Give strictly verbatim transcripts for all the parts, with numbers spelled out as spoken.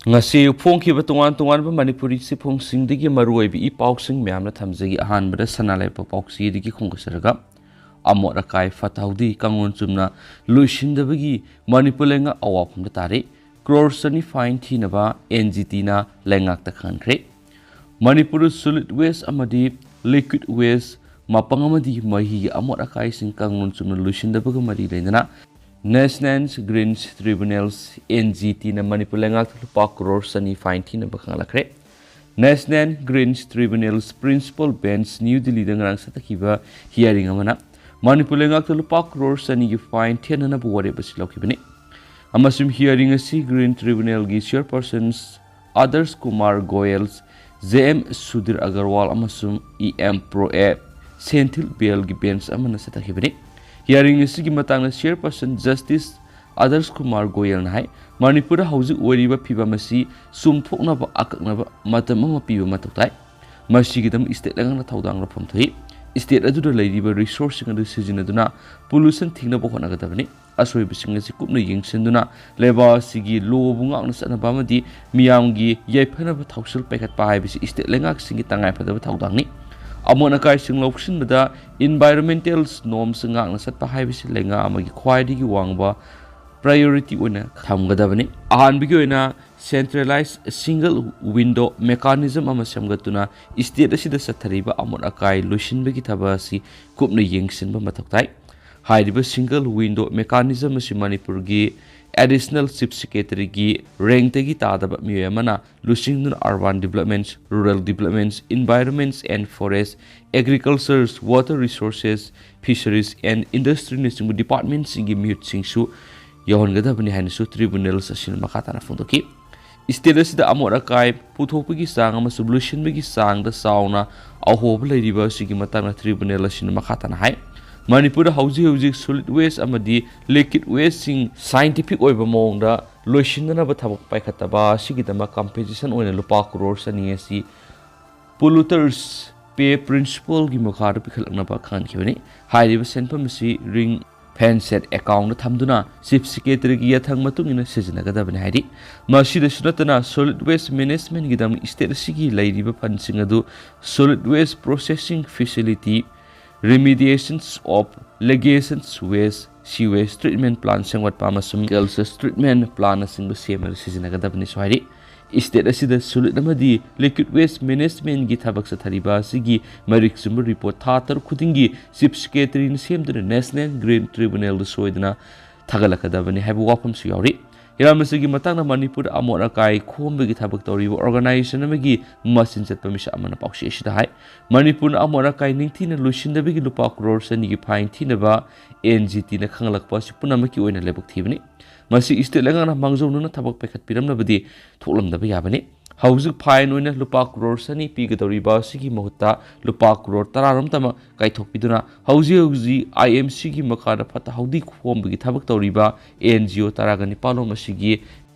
ꯉꯁꯤ ꯐꯣꯡꯈꯤꯕ ꯇꯣꯉꯥꯟ ꯇꯣꯉꯥꯟꯕ ꯃꯅꯤꯄꯨꯔꯤ ꯆꯦꯐꯣꯡꯁꯤꯡꯗꯒꯤ ꯃꯔꯨꯑꯣꯏꯕ ꯏ ꯄꯥꯎꯁꯤꯡ ꯃꯌꯥꯝꯅ ꯊꯝꯖꯒꯦ꯫ ꯑꯍꯥꯟꯕꯗ ꯁꯅꯥ ꯂꯩꯕꯥꯛ ꯄꯥꯎꯆꯦꯗꯒꯤ ꯈꯣꯡꯗꯥꯖꯔꯒ, ꯑꯃꯣꯠ ꯑꯀꯥꯏ ꯐꯠꯇ ꯍꯥꯎꯗꯤ ꯀꯥꯡꯂꯣꯟ ꯆꯨꯝꯅ ꯂꯣꯏꯁꯤꯟꯗꯕꯒꯤ ꯃꯅꯤꯄꯨꯔ ꯂꯩꯉꯥꯛ ꯑꯋꯥꯐꯝꯗ ꯇꯥꯔꯦ꯫ ꯀ꯭ꯔꯣꯔ ꯆꯅꯤ ꯐꯥꯏꯟ ꯊꯤꯅꯕ ꯑꯦꯟ ꯖꯤ ꯇꯤꯅ ꯂꯩꯉꯥꯛꯇ ꯈꯪꯍꯟꯈ꯭ꯔꯦ꯫ ꯃꯅꯤꯄꯨꯔꯗ ꯁꯣꯂꯤꯗ ꯋꯦꯁ ꯑꯃꯗꯤ ꯂꯤꯀ꯭ꯋꯤꯗ ꯋꯦꯁ, ꯃꯄꯪ ꯑꯃꯗꯤ ꯃꯍꯤꯒꯤ ꯑꯃꯣꯠ ꯑꯀꯥꯏꯁꯤꯡ ꯀꯥꯡꯂꯣꯟ ꯆꯨꯝꯅ ꯂꯣꯏꯁꯤꯟꯗꯕꯒ ꯃꯔꯤ ꯂꯩꯅꯅ National Greens Tribunals, N G ꯇꯤꯅ ꯃꯅꯤꯄꯨꯔ ꯂꯩꯉꯥꯛꯇ ꯂꯨꯄꯥ ꯀ꯭ꯔꯣꯔ ꯆꯅꯤ ꯐꯥꯏꯟ ꯊꯤꯅꯕ ꯈꯪꯂꯛꯈ꯭ꯔꯦ꯫ National Greens Tribunals Principal Bench, New ꯗꯤꯜꯂꯤꯗ ꯉꯔꯥꯡ ꯆꯠꯊꯈꯤꯕ ꯍꯤꯌꯥꯔꯤꯡ ꯑꯃꯅ ꯃꯅꯤꯄꯨꯔ ꯂꯩꯉꯥꯛꯇ ꯂꯨꯄꯥ ꯀ꯭ꯔꯣꯔ ꯆꯅꯤꯒꯤ ꯐꯥꯏꯟ ꯊꯤꯍꯟꯅꯅꯕ ꯋꯥꯔꯦꯞ ꯑꯁꯤ ꯂꯧꯈꯤꯕꯅꯤ꯫ ꯑꯃꯁꯨꯡ ꯍꯤꯌꯥꯔꯤꯡ ꯑꯁꯤ ꯒ꯭ꯔꯤꯟ ꯇ꯭ꯔꯤꯕꯨꯅꯦꯜꯒꯤ chairperson Adarsh Kumar Goel, J M Sudhir Agarwal ꯑꯃꯁꯨꯡ E M prof A Senthil ꯕꯦꯜꯒꯤ ꯕꯦꯟꯆ ꯑꯃꯅ ꯆꯠꯊꯈꯤꯕꯅꯤ꯫ ꯍꯤꯌꯥꯔꯤꯡ ꯑꯁꯤꯒꯤ ꯃꯇꯥꯡꯗ ꯆꯤꯌꯔꯄꯔꯁꯟ ꯖꯁꯇꯤꯁ ꯑꯥꯗꯔꯁ ꯀꯨꯃꯥꯔ ꯒꯣꯌꯦꯜꯅ ꯍꯥꯏ, ꯃꯅꯤꯄꯨꯔꯗ ꯍꯧꯖꯤꯛ ꯑꯣꯏꯔꯤꯕ ꯐꯤꯕꯝ ꯑꯁꯤ ꯆꯨꯝꯊꯣꯛꯅꯕ ꯑꯀꯛꯅꯕ ꯃꯇꯝ ꯑꯃ ꯄꯤꯕ ꯃꯊꯧ ꯇꯥꯏ꯫ ꯃꯁꯤꯒꯤꯗꯃꯛ ꯏꯁꯇꯦꯠ ꯂꯩꯉꯥꯛꯅ ꯊꯧꯗꯥꯡ ꯂꯧꯐꯝ ꯊꯣꯛꯏ꯫ ꯏꯁꯇꯦꯠ ꯑꯗꯨꯗ ꯂꯩꯔꯤꯕ ꯔꯤꯁꯣꯔꯁꯁꯤꯡ ꯑꯗꯨ ꯁꯤꯖꯤꯟꯅꯗꯨꯅ ꯄꯣꯂꯨꯁꯟ ꯊꯤꯡꯅꯕ ꯍꯣꯠꯅꯒꯗꯕꯅꯤ꯫ ꯑꯁꯣꯏꯕꯁꯤꯡ ꯑꯁꯤ ꯀꯨꯞꯅ ꯌꯦꯡꯁꯤꯟꯗꯨꯅ ꯂꯩꯕꯥꯛ ꯑꯁꯤꯒꯤ ꯂꯣꯕꯨ ꯉꯥꯛꯅ ꯆꯠꯅꯕ ꯑꯃꯗꯤ ꯃꯤꯌꯥꯝꯒꯤ ꯌꯥꯏꯐꯅꯕ ꯊꯧꯁꯤꯜ ꯄꯥꯏꯈꯠꯄ ꯍꯥꯏꯕꯁꯤ ꯏꯁꯇꯦꯠ ꯂꯩꯉꯥꯛꯁꯤꯡꯒꯤ ꯇꯉꯥꯏꯐꯗꯕ ꯊꯧꯗꯥꯡꯅꯤ꯫ ꯑꯃꯣꯠ ꯑꯀꯥꯏꯁꯤꯡ ꯂꯧꯁꯤꯟꯕꯗ ꯏꯟꯚꯥꯏꯔꯣꯟꯃꯦꯟꯇꯦꯜ ꯅꯣꯔꯝꯁ ꯉꯥꯛꯅ ꯆꯠꯄ ꯍꯥꯏꯕꯁꯤ ꯂꯩꯉꯥꯛ ꯑꯃꯒꯤ ꯈ꯭ꯋꯥꯏꯗꯒꯤ ꯋꯥꯡꯕ ꯄ꯭ꯔꯥꯏꯌꯣꯔꯤꯇꯤ ꯑꯣꯏꯅ ꯊꯝꯒꯗꯕꯅꯤ꯫ ꯑꯍꯥꯟꯕꯒꯤ ꯑꯣꯏꯅ ꯁꯦꯟꯇ꯭ꯔꯦꯂꯥꯏꯖ ꯁꯤꯡꯒꯜ ꯋꯤꯟꯗꯣ ꯃꯦꯀꯥꯅꯤꯖꯝ ꯑꯃ ꯁꯦꯝꯒꯠꯇꯨꯅ ꯏꯁꯇꯦꯠ ꯑꯁꯤꯗ ꯆꯠꯊꯔꯤꯕ ꯑꯃꯣꯠ ꯑꯀꯥꯏ ꯂꯣꯏꯁꯤꯟꯕꯒꯤ ꯊꯕꯛ ꯑꯁꯤ ꯀꯨꯞꯅ ꯌꯦꯡꯁꯤꯟꯕ ꯃꯊꯧ ꯇꯥꯏ꯫ ꯍꯥꯏꯔꯤꯕ ꯁꯤꯡꯒꯜ ꯋꯤꯟꯗꯣ ꯃꯦꯀꯥꯅꯤꯖꯝ ꯑꯁꯤ ꯃꯅꯤꯄꯨꯔꯒꯤ ꯑꯦꯗꯤꯁꯅꯦꯜ ꯆꯤꯐ ꯁꯦꯀ꯭ꯔꯦꯇꯔꯤꯒꯤ ꯔꯦꯡꯛꯇꯒꯤ ꯇꯥꯗꯕ ꯃꯤꯑꯣꯏ ꯑꯃꯅ ꯂꯨꯆꯤꯡꯗꯨꯅ urban developments, rural developments, environments and forest, agriculture, water resources, fisheries and industryꯅꯆꯤꯡꯕ ꯗꯤꯄꯥꯔꯠꯃꯦꯟꯁꯤꯡꯒꯤ ꯃꯤꯍꯨꯠꯁꯤꯡꯁꯨ ꯌꯥꯎꯍꯟꯒꯗꯕꯅꯤ ꯍꯥꯏꯅꯁꯨ ꯇ꯭ꯔꯤꯕꯨꯅꯦꯜꯁ ꯑꯁꯤꯅ ꯃꯈꯥ ꯇꯥꯅ ꯐꯣꯡꯗꯣꯛꯈꯤ꯫ ꯏꯁꯇꯦꯠ ꯑꯁꯤꯗ ꯑꯃꯣꯠ ꯑꯀꯥꯏ ꯄꯨꯊꯣꯛꯄꯒꯤ ꯆꯥꯡ ꯑꯃꯁꯨꯡ ꯂꯣꯏꯁꯤꯟꯕꯒꯤ ꯆꯥꯡꯗ ꯆꯥꯎꯅ ꯑꯍꯣꯕ ꯂꯩꯔꯤꯕ ꯑꯁꯤꯒꯤ ꯃꯇꯥꯡꯗ ꯇ꯭ꯔꯤꯕꯨꯅꯦꯜ ꯑꯁꯤꯅ ꯃꯈꯥ ꯇꯥꯅ ꯍꯥꯏ, ꯃꯅꯤꯄꯨꯔꯗ ꯍꯧꯖꯤꯛ ꯍꯧꯖꯤꯛ ꯁꯣꯂꯤꯗ ꯋꯦꯁ ꯑꯃꯗꯤ ꯂꯤꯀ꯭ꯋꯤꯗ ꯋꯦꯁꯁꯤꯡ ꯁꯥꯏꯟꯇꯤꯐꯤꯛ ꯑꯣꯏꯕ ꯃꯑꯣꯡꯗ ꯂꯣꯏꯁꯤꯟꯅꯅꯕ ꯊꯕꯛ ꯄꯥꯏꯈꯠꯇꯕ ꯑꯁꯤꯒꯤꯗꯃꯛ ꯀꯝꯄꯦꯟꯁꯦꯁꯟ ꯑꯣꯏꯅ ꯂꯨꯄꯥ ꯀ꯭ꯔꯣꯔ ꯆꯅꯤ ꯑꯁꯤ ꯄꯣꯂꯨꯇꯔꯁ ꯄꯦ ꯄ꯭ꯔꯤꯟꯁꯤꯄꯜꯒꯤ ꯃꯈꯥꯗ ꯄꯤꯈꯠꯂꯛꯅꯕ ꯈꯪꯍꯟꯈꯤꯕꯅꯤ꯫ ꯍꯥꯏꯔꯤꯕ ꯁꯦꯟꯐꯝ ꯑꯁꯤ ꯔꯤꯡ ꯐꯦꯟꯁꯦꯠ ꯑꯦꯀꯥꯎꯟꯗ ꯊꯝꯗꯨꯅ ꯆꯤꯐ ꯁꯦꯀ꯭ꯔꯦꯇꯔꯤꯒꯤ ꯌꯥꯊꯪ ꯃꯇꯨꯡ ꯏꯟꯅ ꯁꯤꯖꯤꯟꯅꯒꯗꯕꯅꯤ ꯍꯥꯏꯔꯤ꯫ ꯃꯁꯤꯗꯁꯨ ꯅꯠꯇꯅ, ꯁꯣꯂꯤꯗ ꯋꯦꯁ ꯃꯦꯅꯦꯖꯃꯦꯟꯒꯤꯗꯃꯛ ꯁ꯭ꯇꯦꯠ ꯑꯁꯤꯒꯤ ꯂꯩꯔꯤꯕ ꯐꯟꯁꯤꯡ ꯑꯗꯨ solid waste processing facility, remediations of legacies waste, C waste treatment plant ꯁꯦꯝꯒꯠꯄ ꯑꯃꯁꯨꯡ ꯀꯜꯆꯔꯁ ꯇ꯭ꯔꯤꯠꯃꯦꯟ ꯄ꯭ꯂꯥꯟꯅꯆꯤꯡꯕ ꯁꯦꯝꯕꯗ ꯁꯤꯖꯤꯟꯅꯒꯗꯕꯅꯤꯁꯨ ꯍꯥꯏꯔꯤ꯫ ꯁ꯭ꯇꯦꯠ ꯑꯁꯤꯗ ꯁꯣꯂꯤꯗ ꯑꯃꯗꯤ ꯂꯤꯀ꯭ꯋꯤꯗ ꯋꯦꯁ ꯃꯦꯅꯦꯖꯃꯦꯟꯒꯤ ꯊꯕꯛ ꯆꯠꯊꯔꯤꯕ ꯑꯁꯤꯒꯤ ꯃꯔꯤꯛ ꯆꯨꯝꯕ ꯔꯤꯄꯣꯔꯠ ꯊꯥ ꯇꯔꯨꯛ ꯈꯨꯗꯤꯡꯒꯤ ꯆꯤꯐ ꯁꯦꯀ꯭ꯔꯦꯇꯔꯤꯅ ꯁꯦꯝꯗꯨꯅ ꯅꯦꯁꯅꯦꯜ ꯒ꯭ꯔꯤꯟ ꯇ꯭ꯔꯤꯕꯨꯅꯦꯜꯗ ꯁꯣꯏꯗꯅ ꯊꯥꯒꯠꯂꯛꯀꯗꯕꯅꯤ ꯍꯥꯏꯕ ꯋꯥꯐꯝꯁꯨ ꯌꯥꯎꯔꯤ꯫ ꯍꯤꯔꯝ ꯑꯁꯤꯒꯤ ꯃꯇꯥꯡꯗ ꯃꯅꯤꯄꯨꯔꯗ ꯑꯃꯣꯠ ꯑꯀꯥꯏ ꯈꯣꯝꯕꯒꯤ ꯊꯕꯛ ꯇꯧꯔꯤꯕ ꯑꯣꯔꯒꯅꯥꯏꯖꯦꯁꯟ ꯑꯃꯒꯤ ꯃꯆꯤꯟ ꯆꯠꯄ ꯃꯤꯁꯛ ꯑꯃꯅ ꯄꯥꯎꯆꯦ ꯑꯁꯤꯗ ꯍꯥꯏ, ꯃꯅꯤꯄꯨꯔꯅ ꯑꯃꯣꯠ ꯑꯀꯥꯏ ꯅꯤꯡꯊꯤꯅ ꯂꯣꯏꯁꯤꯟꯗꯕꯒꯤ ꯂꯨꯄꯥ ꯀ꯭ꯔꯣꯔ ꯆꯅꯤꯒꯤ ꯐꯥꯏꯟ ꯊꯤꯅꯕ ꯑꯦꯟ ꯖꯤ ꯇꯤꯅ ꯈꯪꯂꯛꯄ ꯑꯁꯤ ꯄꯨꯝꯅꯃꯛꯀꯤ ꯑꯣꯏꯅ ꯂꯥꯏꯕꯛ ꯊꯤꯕꯅꯤ꯫ ꯃꯁꯤ ꯁ꯭ꯇꯦꯠ ꯂꯩꯉꯥꯛꯅ ꯃꯥꯡꯖꯧꯅꯅ ꯊꯕꯛ ꯄꯥꯏꯈꯠꯄꯤꯔꯝꯂꯕꯗꯤ ꯊꯣꯛꯂꯝꯗꯕ ꯌꯥꯕꯅꯤ꯫ ꯍꯧꯖꯤꯛ ꯐꯥꯏꯟ ꯑꯣꯏꯅ ꯂꯨꯄꯥ ꯀ꯭ꯔꯣꯔ ꯆꯅꯤ ꯄꯤꯒꯗꯧꯔꯤꯕ ꯑꯁꯤꯒꯤ ꯃꯍꯨꯠꯇ ꯂꯨꯄꯥ ꯀ꯭ꯔꯣꯔ ꯇꯔꯥꯔꯣꯝꯇꯃꯛ ꯀꯥꯏꯊꯣꯛꯄꯤꯗꯨꯅ ꯍꯧꯖꯤꯛ ꯍꯧꯖꯤꯛ ꯑꯥꯏ ꯑꯦꯝ ꯁꯤꯒꯤ ꯃꯈꯥꯗ ꯐꯠꯇ ꯍꯥꯎꯗꯤ ꯈꯣꯝꯕꯒꯤ ꯊꯕꯛ ꯇꯧꯔꯤꯕ ꯑꯦꯟ ꯖꯤ ꯑꯣ ꯇꯔꯥꯒ ꯅꯤꯄꯥꯜ ꯂꯣꯝ ꯑꯁꯤꯒꯤ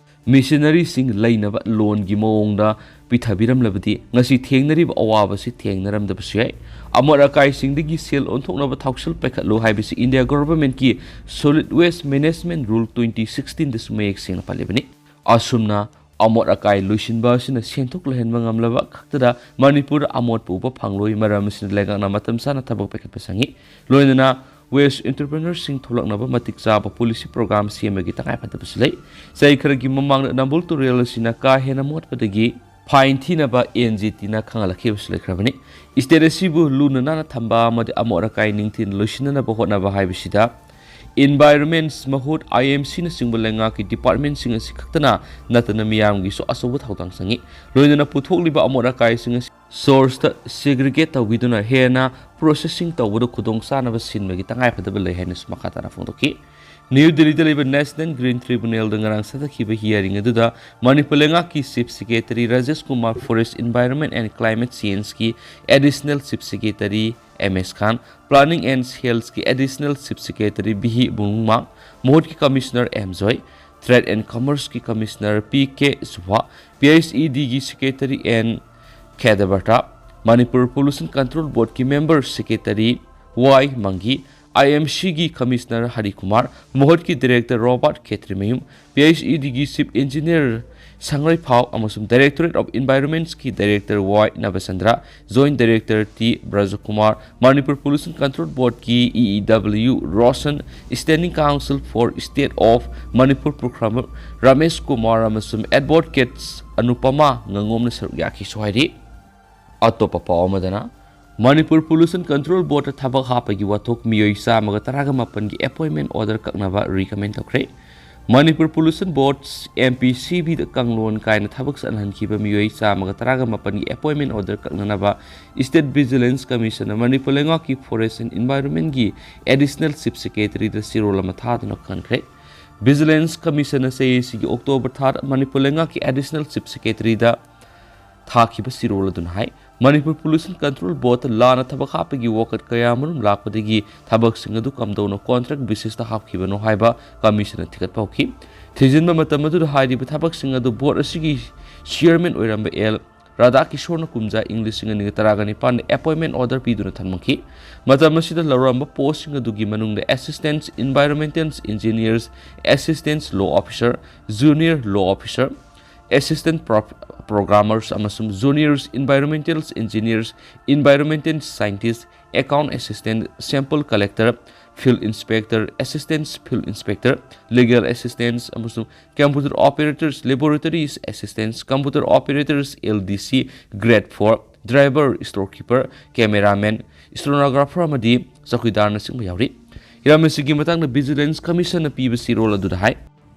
ꯃꯤꯁꯅꯔꯤꯁꯤꯡ ꯂꯩꯅꯕ ꯂꯣꯟꯒꯤ ꯃꯑꯣꯡꯗ ꯄꯤꯊꯕꯤꯔꯝꯂꯕꯗꯤ ꯉꯁꯤ ꯊꯦꯡꯅꯔꯤꯕ ꯑꯋꯥꯕꯁꯤ ꯊꯦꯡꯅꯔꯝꯗꯕꯁꯨ ꯌꯥꯏ꯫ ꯑꯃꯣꯠ ꯑꯀꯥꯏꯁꯤꯡꯗꯒꯤ ꯁꯦꯜ ꯑꯣꯟꯊꯣꯛꯅꯕ ꯊꯧꯁꯤꯜ ꯄꯥꯏꯈꯠꯂꯨ ꯍꯥꯏꯕꯁꯤ ꯏꯟꯗꯤꯌꯥ ꯒꯣꯚꯔꯟꯃꯦꯟꯠꯀꯤ solid waste management rule twenty ꯁꯤꯛꯁꯇꯤꯟꯗꯁꯨ ꯃꯌꯦꯛ ꯁꯦꯡꯅ ꯄꯜꯂꯤꯕꯅꯤ꯫ ꯑꯁꯨꯝꯅ ꯑꯃꯣꯠ ꯑꯀꯥꯏ ꯂꯣꯏꯁꯤꯟꯕ ꯑꯁꯤꯅ ꯁꯦꯟꯊꯣꯛ ꯂꯩꯍꯟꯕ ꯉꯝꯂꯕ ꯈꯛꯇꯗ ꯃꯅꯤꯄꯨꯔꯗ ꯑꯃꯣꯠꯄ ꯎꯕ ꯐꯪꯂꯣꯏ꯫ ꯃꯔꯝ ꯑꯁꯤꯅ ꯂꯩꯉꯥꯛꯅ ꯃꯇꯝ ꯆꯥꯅ ꯊꯕꯛ ꯄꯥꯏꯈꯠꯄ ꯆꯪꯏ꯫ ꯂꯣꯏꯅꯅ ꯋꯦꯁ ꯑꯦꯟꯇꯔꯄ꯭ꯔꯦꯅꯔꯁꯤꯡ ꯊꯣꯛꯂꯛꯅꯕ ꯃꯇꯤꯛ ꯆꯥꯕ ꯄꯣꯂꯤꯁꯤ ꯄ꯭ꯔꯣꯒ꯭ꯔꯥꯝ ꯁꯦꯝꯕꯒꯤ ꯇꯉꯥꯏꯐꯗꯕꯁꯨ ꯂꯩ꯫ ꯆꯍꯤ ꯈꯔꯒꯤ ꯃꯃꯥꯡꯗ ꯅꯝꯕꯨꯜ ꯇꯨꯔꯦꯜ ꯑꯁꯤꯅ ꯀꯥ ꯍꯦꯟꯅ ꯃꯣꯠꯄꯗꯒꯤ ꯐꯥꯏꯟ ꯊꯤꯅꯕ ꯑꯦꯟ ꯖꯤ ꯇꯤꯅ ꯈꯪꯍꯜꯂꯛꯈꯤꯕꯁꯨ ꯂꯩꯈ꯭ꯔꯕꯅꯤ꯫ ꯁ꯭ꯇꯦꯠ ꯑꯁꯤꯕꯨ ꯂꯨꯅ ꯅꯥꯟꯅ ꯊꯝꯕ ꯑꯃꯗꯤ ꯑꯃꯣꯠ ꯑꯀꯥꯏ ꯅꯤꯡꯊꯤꯅ ꯂꯣꯏꯁꯤꯟꯅꯅꯕ ꯍꯣꯠꯅꯕ ꯍꯥꯏꯕꯁꯤꯗ ꯏꯟꯚꯥꯏꯔꯣꯟꯃꯦꯟꯠ, ꯃꯍꯨꯠ, ꯑꯥꯏ ꯑꯦꯝ ꯁꯤꯅꯆꯤꯡꯕ ꯂꯩꯉꯥꯛꯀꯤ ꯗꯤꯄꯥꯔꯠꯃꯦꯟꯠꯁꯤꯡ ꯑꯁꯤ ꯈꯛꯇꯅ ꯅꯠꯇꯅ ꯃꯤꯌꯥꯝꯒꯤꯁꯨ ꯑꯆꯧꯕ ꯊꯧꯗꯥꯡ ꯆꯪꯏ꯫ ꯂꯣꯏꯅꯅ ꯄꯨꯊꯣꯛꯂꯤꯕ ꯑꯃꯣꯠ ꯑꯀꯥꯏꯁꯤꯡ ꯑꯁꯤ ꯁꯣꯔꯁꯇ ꯁꯦꯒ꯭ꯔꯤꯒꯦꯠ ꯇꯧꯕꯤꯗꯨꯅ ꯍꯦꯟꯅ ꯄ꯭ꯔꯣꯁꯦꯁꯤꯡ ꯇꯧꯕꯗ ꯈꯨꯗꯣꯡꯆꯥꯅꯕ ꯁꯤꯟꯕꯒꯤ ꯇꯉꯥꯏꯐꯗꯕ ꯂꯩ ꯍꯥꯏꯅꯁꯨ ꯃꯈꯥ ꯇꯥꯅ ꯐꯣꯡꯗꯣꯛꯈꯤ꯫ ꯅ꯭ꯌꯨ ꯗꯤꯜꯂꯤꯗ ꯂꯩꯕ ꯅꯦꯁꯅꯦꯜ ꯒ꯭ꯔꯤꯟ ꯇ꯭ꯔꯤꯕꯨꯅꯦꯜꯗ ꯉꯔꯥꯡ ꯆꯠꯊꯈꯤꯕ ꯍꯤꯌꯥꯔꯤꯡ ꯑꯗꯨꯗ ꯃꯅꯤꯄꯨꯔ ꯂꯩꯉꯥꯛꯀꯤ chief secretary Rajesh Kumar, forest, environment and climate ꯆꯦꯟꯖꯀꯤ additional chief secretary M S Khan, planning and ꯁꯦꯜꯁꯀꯤ ꯑꯦꯗꯤꯁꯅꯦꯜ ꯆꯤꯐ ꯁꯦꯀ꯭ꯔꯦꯇꯔꯤ ꯕꯤ ꯍꯤ ꯕꯨꯡꯃꯥꯡ, ꯃꯍꯨꯠꯀꯤ commissioner M Joy, trade and ꯀꯃꯔꯁꯀꯤ commissioner P K Subha, P H E ꯗꯤꯒꯤ secretary N Khedabarta, Manipur pollution control ꯕꯣꯔꯗꯀꯤ member secretary Y ꯃꯪꯒꯤ, I M ꯁꯤꯒꯤ ꯀꯃꯤꯁꯅꯔ ꯍꯔꯤ ꯀꯨꯃꯥꯔ, ꯃꯍꯨꯠꯀꯤ director Robert Khetrimayum, P H ꯏꯗꯤꯒꯤ ꯆꯤꯐ ꯏꯟꯖꯤꯅꯤꯌꯔ ꯁꯪꯔꯩꯐꯥꯎ ꯑꯃꯁꯨꯡ ꯗꯥꯏꯔꯦꯛꯇꯣꯔꯦꯠ ꯑꯣꯐ ꯏꯟꯚꯥꯏꯔꯣꯟꯃꯦꯟꯠꯁꯀꯤ director Y Nabachandra, joint director T Brajakumar, Manipur pollution control ꯕꯣꯔꯗꯀꯤ E E W Roshan, standing council for state of Manipur programmer Ramesh Kumar ꯑꯃꯁꯨꯡ advocates Anupama ꯉꯥꯉꯣꯝꯅ ꯁꯔꯨꯛ ꯌꯥꯈꯤꯁꯨ ꯍꯥꯏꯔꯤ꯫ ꯑꯇꯣꯞꯄ ꯄꯥꯎ ꯑꯃꯗꯅ, ꯃꯅꯤꯄꯨꯔ ꯄꯣꯂꯨꯁꯟ ꯀꯟꯇ꯭ꯔꯣꯜ ꯕꯣꯔꯗꯇ ꯊꯕꯛ ꯍꯥꯞꯄꯒꯤ ꯋꯥꯊꯣꯛ ꯃꯤꯑꯣꯏ ꯆꯥꯝꯃꯒ ꯇꯔꯥꯒ ꯃꯥꯄꯟꯒꯤ ꯑꯦꯄꯣꯏꯟꯃꯦꯟ ꯑꯣꯔꯗꯔ ꯀꯛꯅꯕ ꯔꯤꯀꯃꯦꯟ ꯇꯧꯈ꯭ꯔꯦ꯫ ꯃꯅꯤꯄꯨꯔ ꯄꯣꯂꯨꯁꯟ ꯕꯣꯔꯗ, ꯑꯦꯝ ꯄꯤ ꯁꯤ ꯕꯤꯗ ꯀꯥꯡꯂꯣꯟ ꯀꯥꯏꯅ ꯊꯕꯛ ꯆꯠꯍꯟꯈꯤꯕ ꯃꯤꯑꯣꯏ ꯆꯥꯝꯃꯒ ꯇꯔꯥꯒ ꯃꯥꯄꯟꯒꯤ ꯑꯦꯄꯣꯏꯟꯃꯦꯟ ꯑꯣꯔꯗꯔ ꯀꯛꯅꯅꯕ ꯁ꯭ꯇꯦꯠ ꯚꯤꯖꯤꯂꯦꯟꯁ ꯀꯃꯤꯁꯟꯅ ꯃꯅꯤꯄꯨꯔ ꯂꯩꯉꯥꯛꯀꯤ ꯐꯣꯔꯦꯁ ꯑꯦꯟ ꯏꯟꯚꯥꯏꯔꯣꯟꯃꯦꯟꯒꯤ ꯑꯦꯗꯤꯁꯅꯦꯜ ꯆꯤꯐ ꯁꯦꯀ꯭ꯔꯦꯇꯔꯤꯗ ꯆꯦꯔꯣꯜ ꯑꯃ ꯊꯥꯗꯨꯅ ꯈꯟꯈ꯭ꯔꯦ꯫ ꯚꯤꯖꯤꯂꯦꯟꯁ ꯀꯃꯤꯁꯟꯅ ꯆꯍꯤꯁꯤꯒꯤ ꯑꯣꯛꯇꯣꯕꯔ ꯊꯥꯗ ꯃꯅꯤꯄꯨꯔ ꯂꯩꯉꯥꯛꯀꯤ ꯑꯦꯗꯤꯁꯅꯦꯜ ꯆꯤꯐ ꯁꯦꯀ꯭ꯔꯦꯇꯔꯤꯗ ꯊꯥꯈꯤꯕ ꯆꯦꯔꯣꯜ ꯑꯗꯨꯅ ꯍꯥꯏ, ꯃꯅꯤꯄꯨꯔ ꯄꯣꯂꯨꯁꯟ ꯀꯟꯇ꯭ꯔꯣꯜ ꯕꯣꯔꯗꯇ ꯂꯥꯟꯅ ꯊꯕꯛ ꯍꯥꯞꯄꯒꯤ ꯋꯥꯀꯠ ꯀꯌꯥ ꯑꯃꯔꯣꯝ ꯂꯥꯛꯄꯗꯒꯤ ꯊꯕꯛꯁꯤꯡ ꯑꯗꯨ ꯀꯝꯗꯧꯅ ꯀꯣꯟꯇ꯭ꯔꯦꯛ ꯕꯦꯁꯤꯁꯇ ꯍꯥꯞꯈꯤꯕꯅꯣ ꯍꯥꯏꯕ ꯀꯃꯤꯁꯟꯅ ꯊꯤꯒꯠꯄ ꯍꯧꯈꯤ꯫ ꯊꯤꯖꯤꯟꯕ ꯃꯇꯝ ꯑꯗꯨꯗ ꯍꯥꯏꯔꯤꯕ ꯊꯕꯛꯁꯤꯡ ꯑꯗꯨ ꯕꯣꯔꯗ ꯑꯁꯤꯒꯤ ꯆꯤꯌꯔꯃꯦꯟ ꯑꯣꯏꯔꯝꯕ ꯑꯦꯜ ꯔꯥꯙꯥꯀꯤꯁꯣꯔꯅ ꯀꯨꯝꯖꯥ ꯏꯪ ꯂꯤꯁꯤꯡ ꯑꯅꯤꯒ ꯇꯔꯥꯒ ꯅꯤꯄꯥꯟꯗ ꯑꯦꯄꯣꯏꯟꯃꯦꯟ ꯑꯣꯔꯗꯔ ꯄꯤꯗꯨꯅ ꯊꯝꯂꯝꯈꯤ꯫ ꯃꯇꯝ ꯑꯁꯤꯗ ꯂꯧꯔꯝꯕ ꯄꯣꯁꯁꯤꯡ ꯑꯗꯨꯒꯤ ꯃꯅꯨꯡꯗ assistants environmental engineers, assistants law officer, junior law officer, assistant pro-, programmers ꯑꯃꯁꯨꯡ juniors environmental engineers, environmental scientist, account assistant, sample collector, field inspector, assistant field inspector, legal assistant ꯑꯃꯁꯨꯡ computer operators, laboratory assistant, computer operators, L D C, grade four, driver, store keeper, cameraman, stenographer ꯑꯃꯗꯤ ꯆꯧꯀꯤꯗꯥꯔꯅꯆꯤꯡꯕ ꯌꯥꯎꯔꯤ꯫ ꯍꯤꯔꯝ ꯑꯁꯤꯒꯤ ꯃꯇꯥꯡꯗ ꯚꯤꯖꯤꯂꯦꯟꯁ ꯀꯃꯤꯁꯟꯅ ꯄꯤꯕ ꯆꯦꯔꯣꯜ ꯑꯗꯨꯗ ꯍꯥꯏ,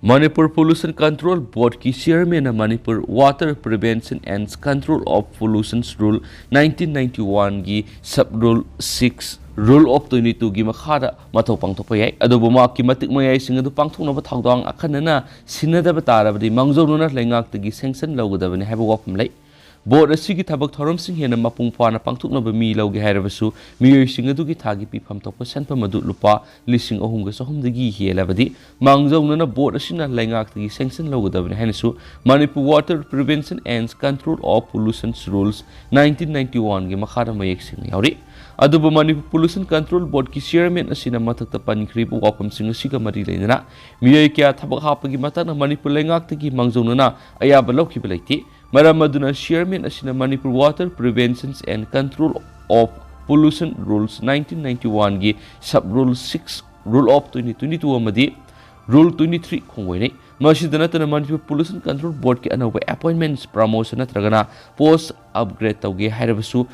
ꯃꯅꯤꯄꯨꯔ ꯄꯣꯂꯨꯁꯟ ꯀꯟꯇ꯭ꯔꯣꯜ ꯕꯣꯔꯗꯀꯤ ꯆꯤꯌꯔꯃꯦꯟꯅ Manipur Water Prevention and Control of Pollution Rule nineteen ninety oneꯒꯤ sub rule six, rule of twenty twoꯒꯤ ꯃꯈꯥꯗ ꯃꯊꯧ ꯄꯥꯡꯊꯣꯛꯄ ꯌꯥꯏ꯫ ꯑꯗꯨꯕꯨ ꯃꯍꯥꯛꯀꯤ ꯃꯇꯤꯛ ꯃꯌꯥꯏꯁꯤꯡ ꯑꯗꯨ ꯄꯥꯡꯊꯣꯛꯅꯕ ꯊꯧꯗꯥꯡ ꯑꯈꯟꯅꯅ ꯁꯤꯟꯅꯗꯕ ꯇꯥꯔꯕꯗꯤ ꯃꯥꯡꯖꯧꯅꯅ ꯂꯩꯉꯥꯛꯇꯒꯤ ꯁꯦꯡꯁꯟ ꯂꯧꯒꯗꯕꯅꯤ ꯍꯥꯏꯕ ꯋꯥꯐꯝ ꯂꯩ꯫ ꯕꯣꯔꯗ ꯑꯁꯤꯒꯤ ꯊꯕꯛ ꯊꯧꯔꯝꯁꯤꯡ ꯍꯦꯟꯅ ꯃꯄꯨꯡ ꯐꯥꯅ ꯄꯥꯡꯊꯣꯛꯅꯕ ꯃꯤ ꯂꯧꯒꯦ ꯍꯥꯏꯔꯕꯁꯨ ꯃꯤꯑꯣꯏꯁꯤꯡ ꯑꯗꯨꯒꯤ ꯊꯥꯒꯤ ꯄꯤꯐꯝ ꯊꯣꯛꯄ ꯁꯦꯟꯐꯝ ꯑꯗꯨ ꯂꯨꯄꯥ ꯂꯤꯁꯤꯡ ꯑꯍꯨꯝꯒ ꯆꯍꯨꯝꯗꯒꯤ ꯍꯦꯜꯂꯕꯗꯤ ꯃꯥꯡꯖꯧꯅꯅ ꯕꯣꯔꯗ ꯑꯁꯤꯅ ꯂꯩꯉꯥꯛꯇꯒꯤ ꯁꯦꯡꯁꯟ ꯂꯧꯒꯗꯕꯅꯤ ꯍꯥꯏꯅꯁꯨ Manipur Water Prevention and Control of Pollution Rules nineteen ninety oneꯒꯤ ꯃꯈꯥꯗ ꯃꯌꯦꯛ ꯁꯦꯡꯅ ꯌꯥꯎꯔꯤ꯫ ꯑꯗꯨꯕꯨ ꯃꯅꯤꯄꯨꯔ ꯄꯣꯂꯨꯁꯟ ꯀꯟꯇ꯭ꯔꯣꯜ ꯕꯣꯔꯗꯀꯤ ꯆꯤꯌꯔꯃꯦꯟ ꯑꯁꯤꯅ ꯃꯊꯛꯇ ꯄꯟꯈ꯭ꯔꯤꯕ ꯋꯥꯐꯝꯁꯤꯡ ꯑꯁꯤꯒ ꯃꯔꯤ ꯂꯩꯅꯅ ꯃꯤꯑꯣꯏ ꯀꯌꯥ ꯊꯕꯛ ꯍꯥꯞꯄꯒꯤ ꯃꯇꯥꯡꯗ ꯃꯅꯤꯄꯨꯔ ꯂꯩꯉꯥꯛꯇꯒꯤ ꯃꯥꯡꯖꯧꯅꯅ ꯑꯌꯥꯕ ꯂꯧꯈꯤꯕ ꯂꯩꯇꯦ꯫ ꯃꯔꯝ ꯑꯗꯨꯅ ꯆꯤꯌꯔꯃꯦꯟ ꯑꯁꯤꯅ Manipur Water Prevention and Control of Pollution Rules nineteen ninety-one ꯒꯤ sub rule six, rule of twenty twenty-two ꯑꯃꯗꯤ rule twenty-three ꯈꯣꯡꯒꯣꯏꯅꯩ꯫ ꯃꯁꯤꯗ ꯅꯠꯇꯅ ꯃꯅꯤꯄꯨꯔ ꯄꯣꯂꯨꯁꯟ ꯀꯟꯇ꯭ꯔꯣꯜ ꯕꯣꯔꯗꯀꯤ ꯑꯅꯧꯕ ꯑꯦꯄꯣꯏꯟꯃꯦꯟꯠꯁ, ꯄ꯭ꯔꯃꯣꯁꯟ ꯅꯠꯇ꯭ꯔꯒꯅ ꯄꯣꯁ ꯑꯞꯒ꯭ꯔꯦꯗ ꯇꯧꯒꯦ ꯍꯥꯏꯔꯕꯁꯨ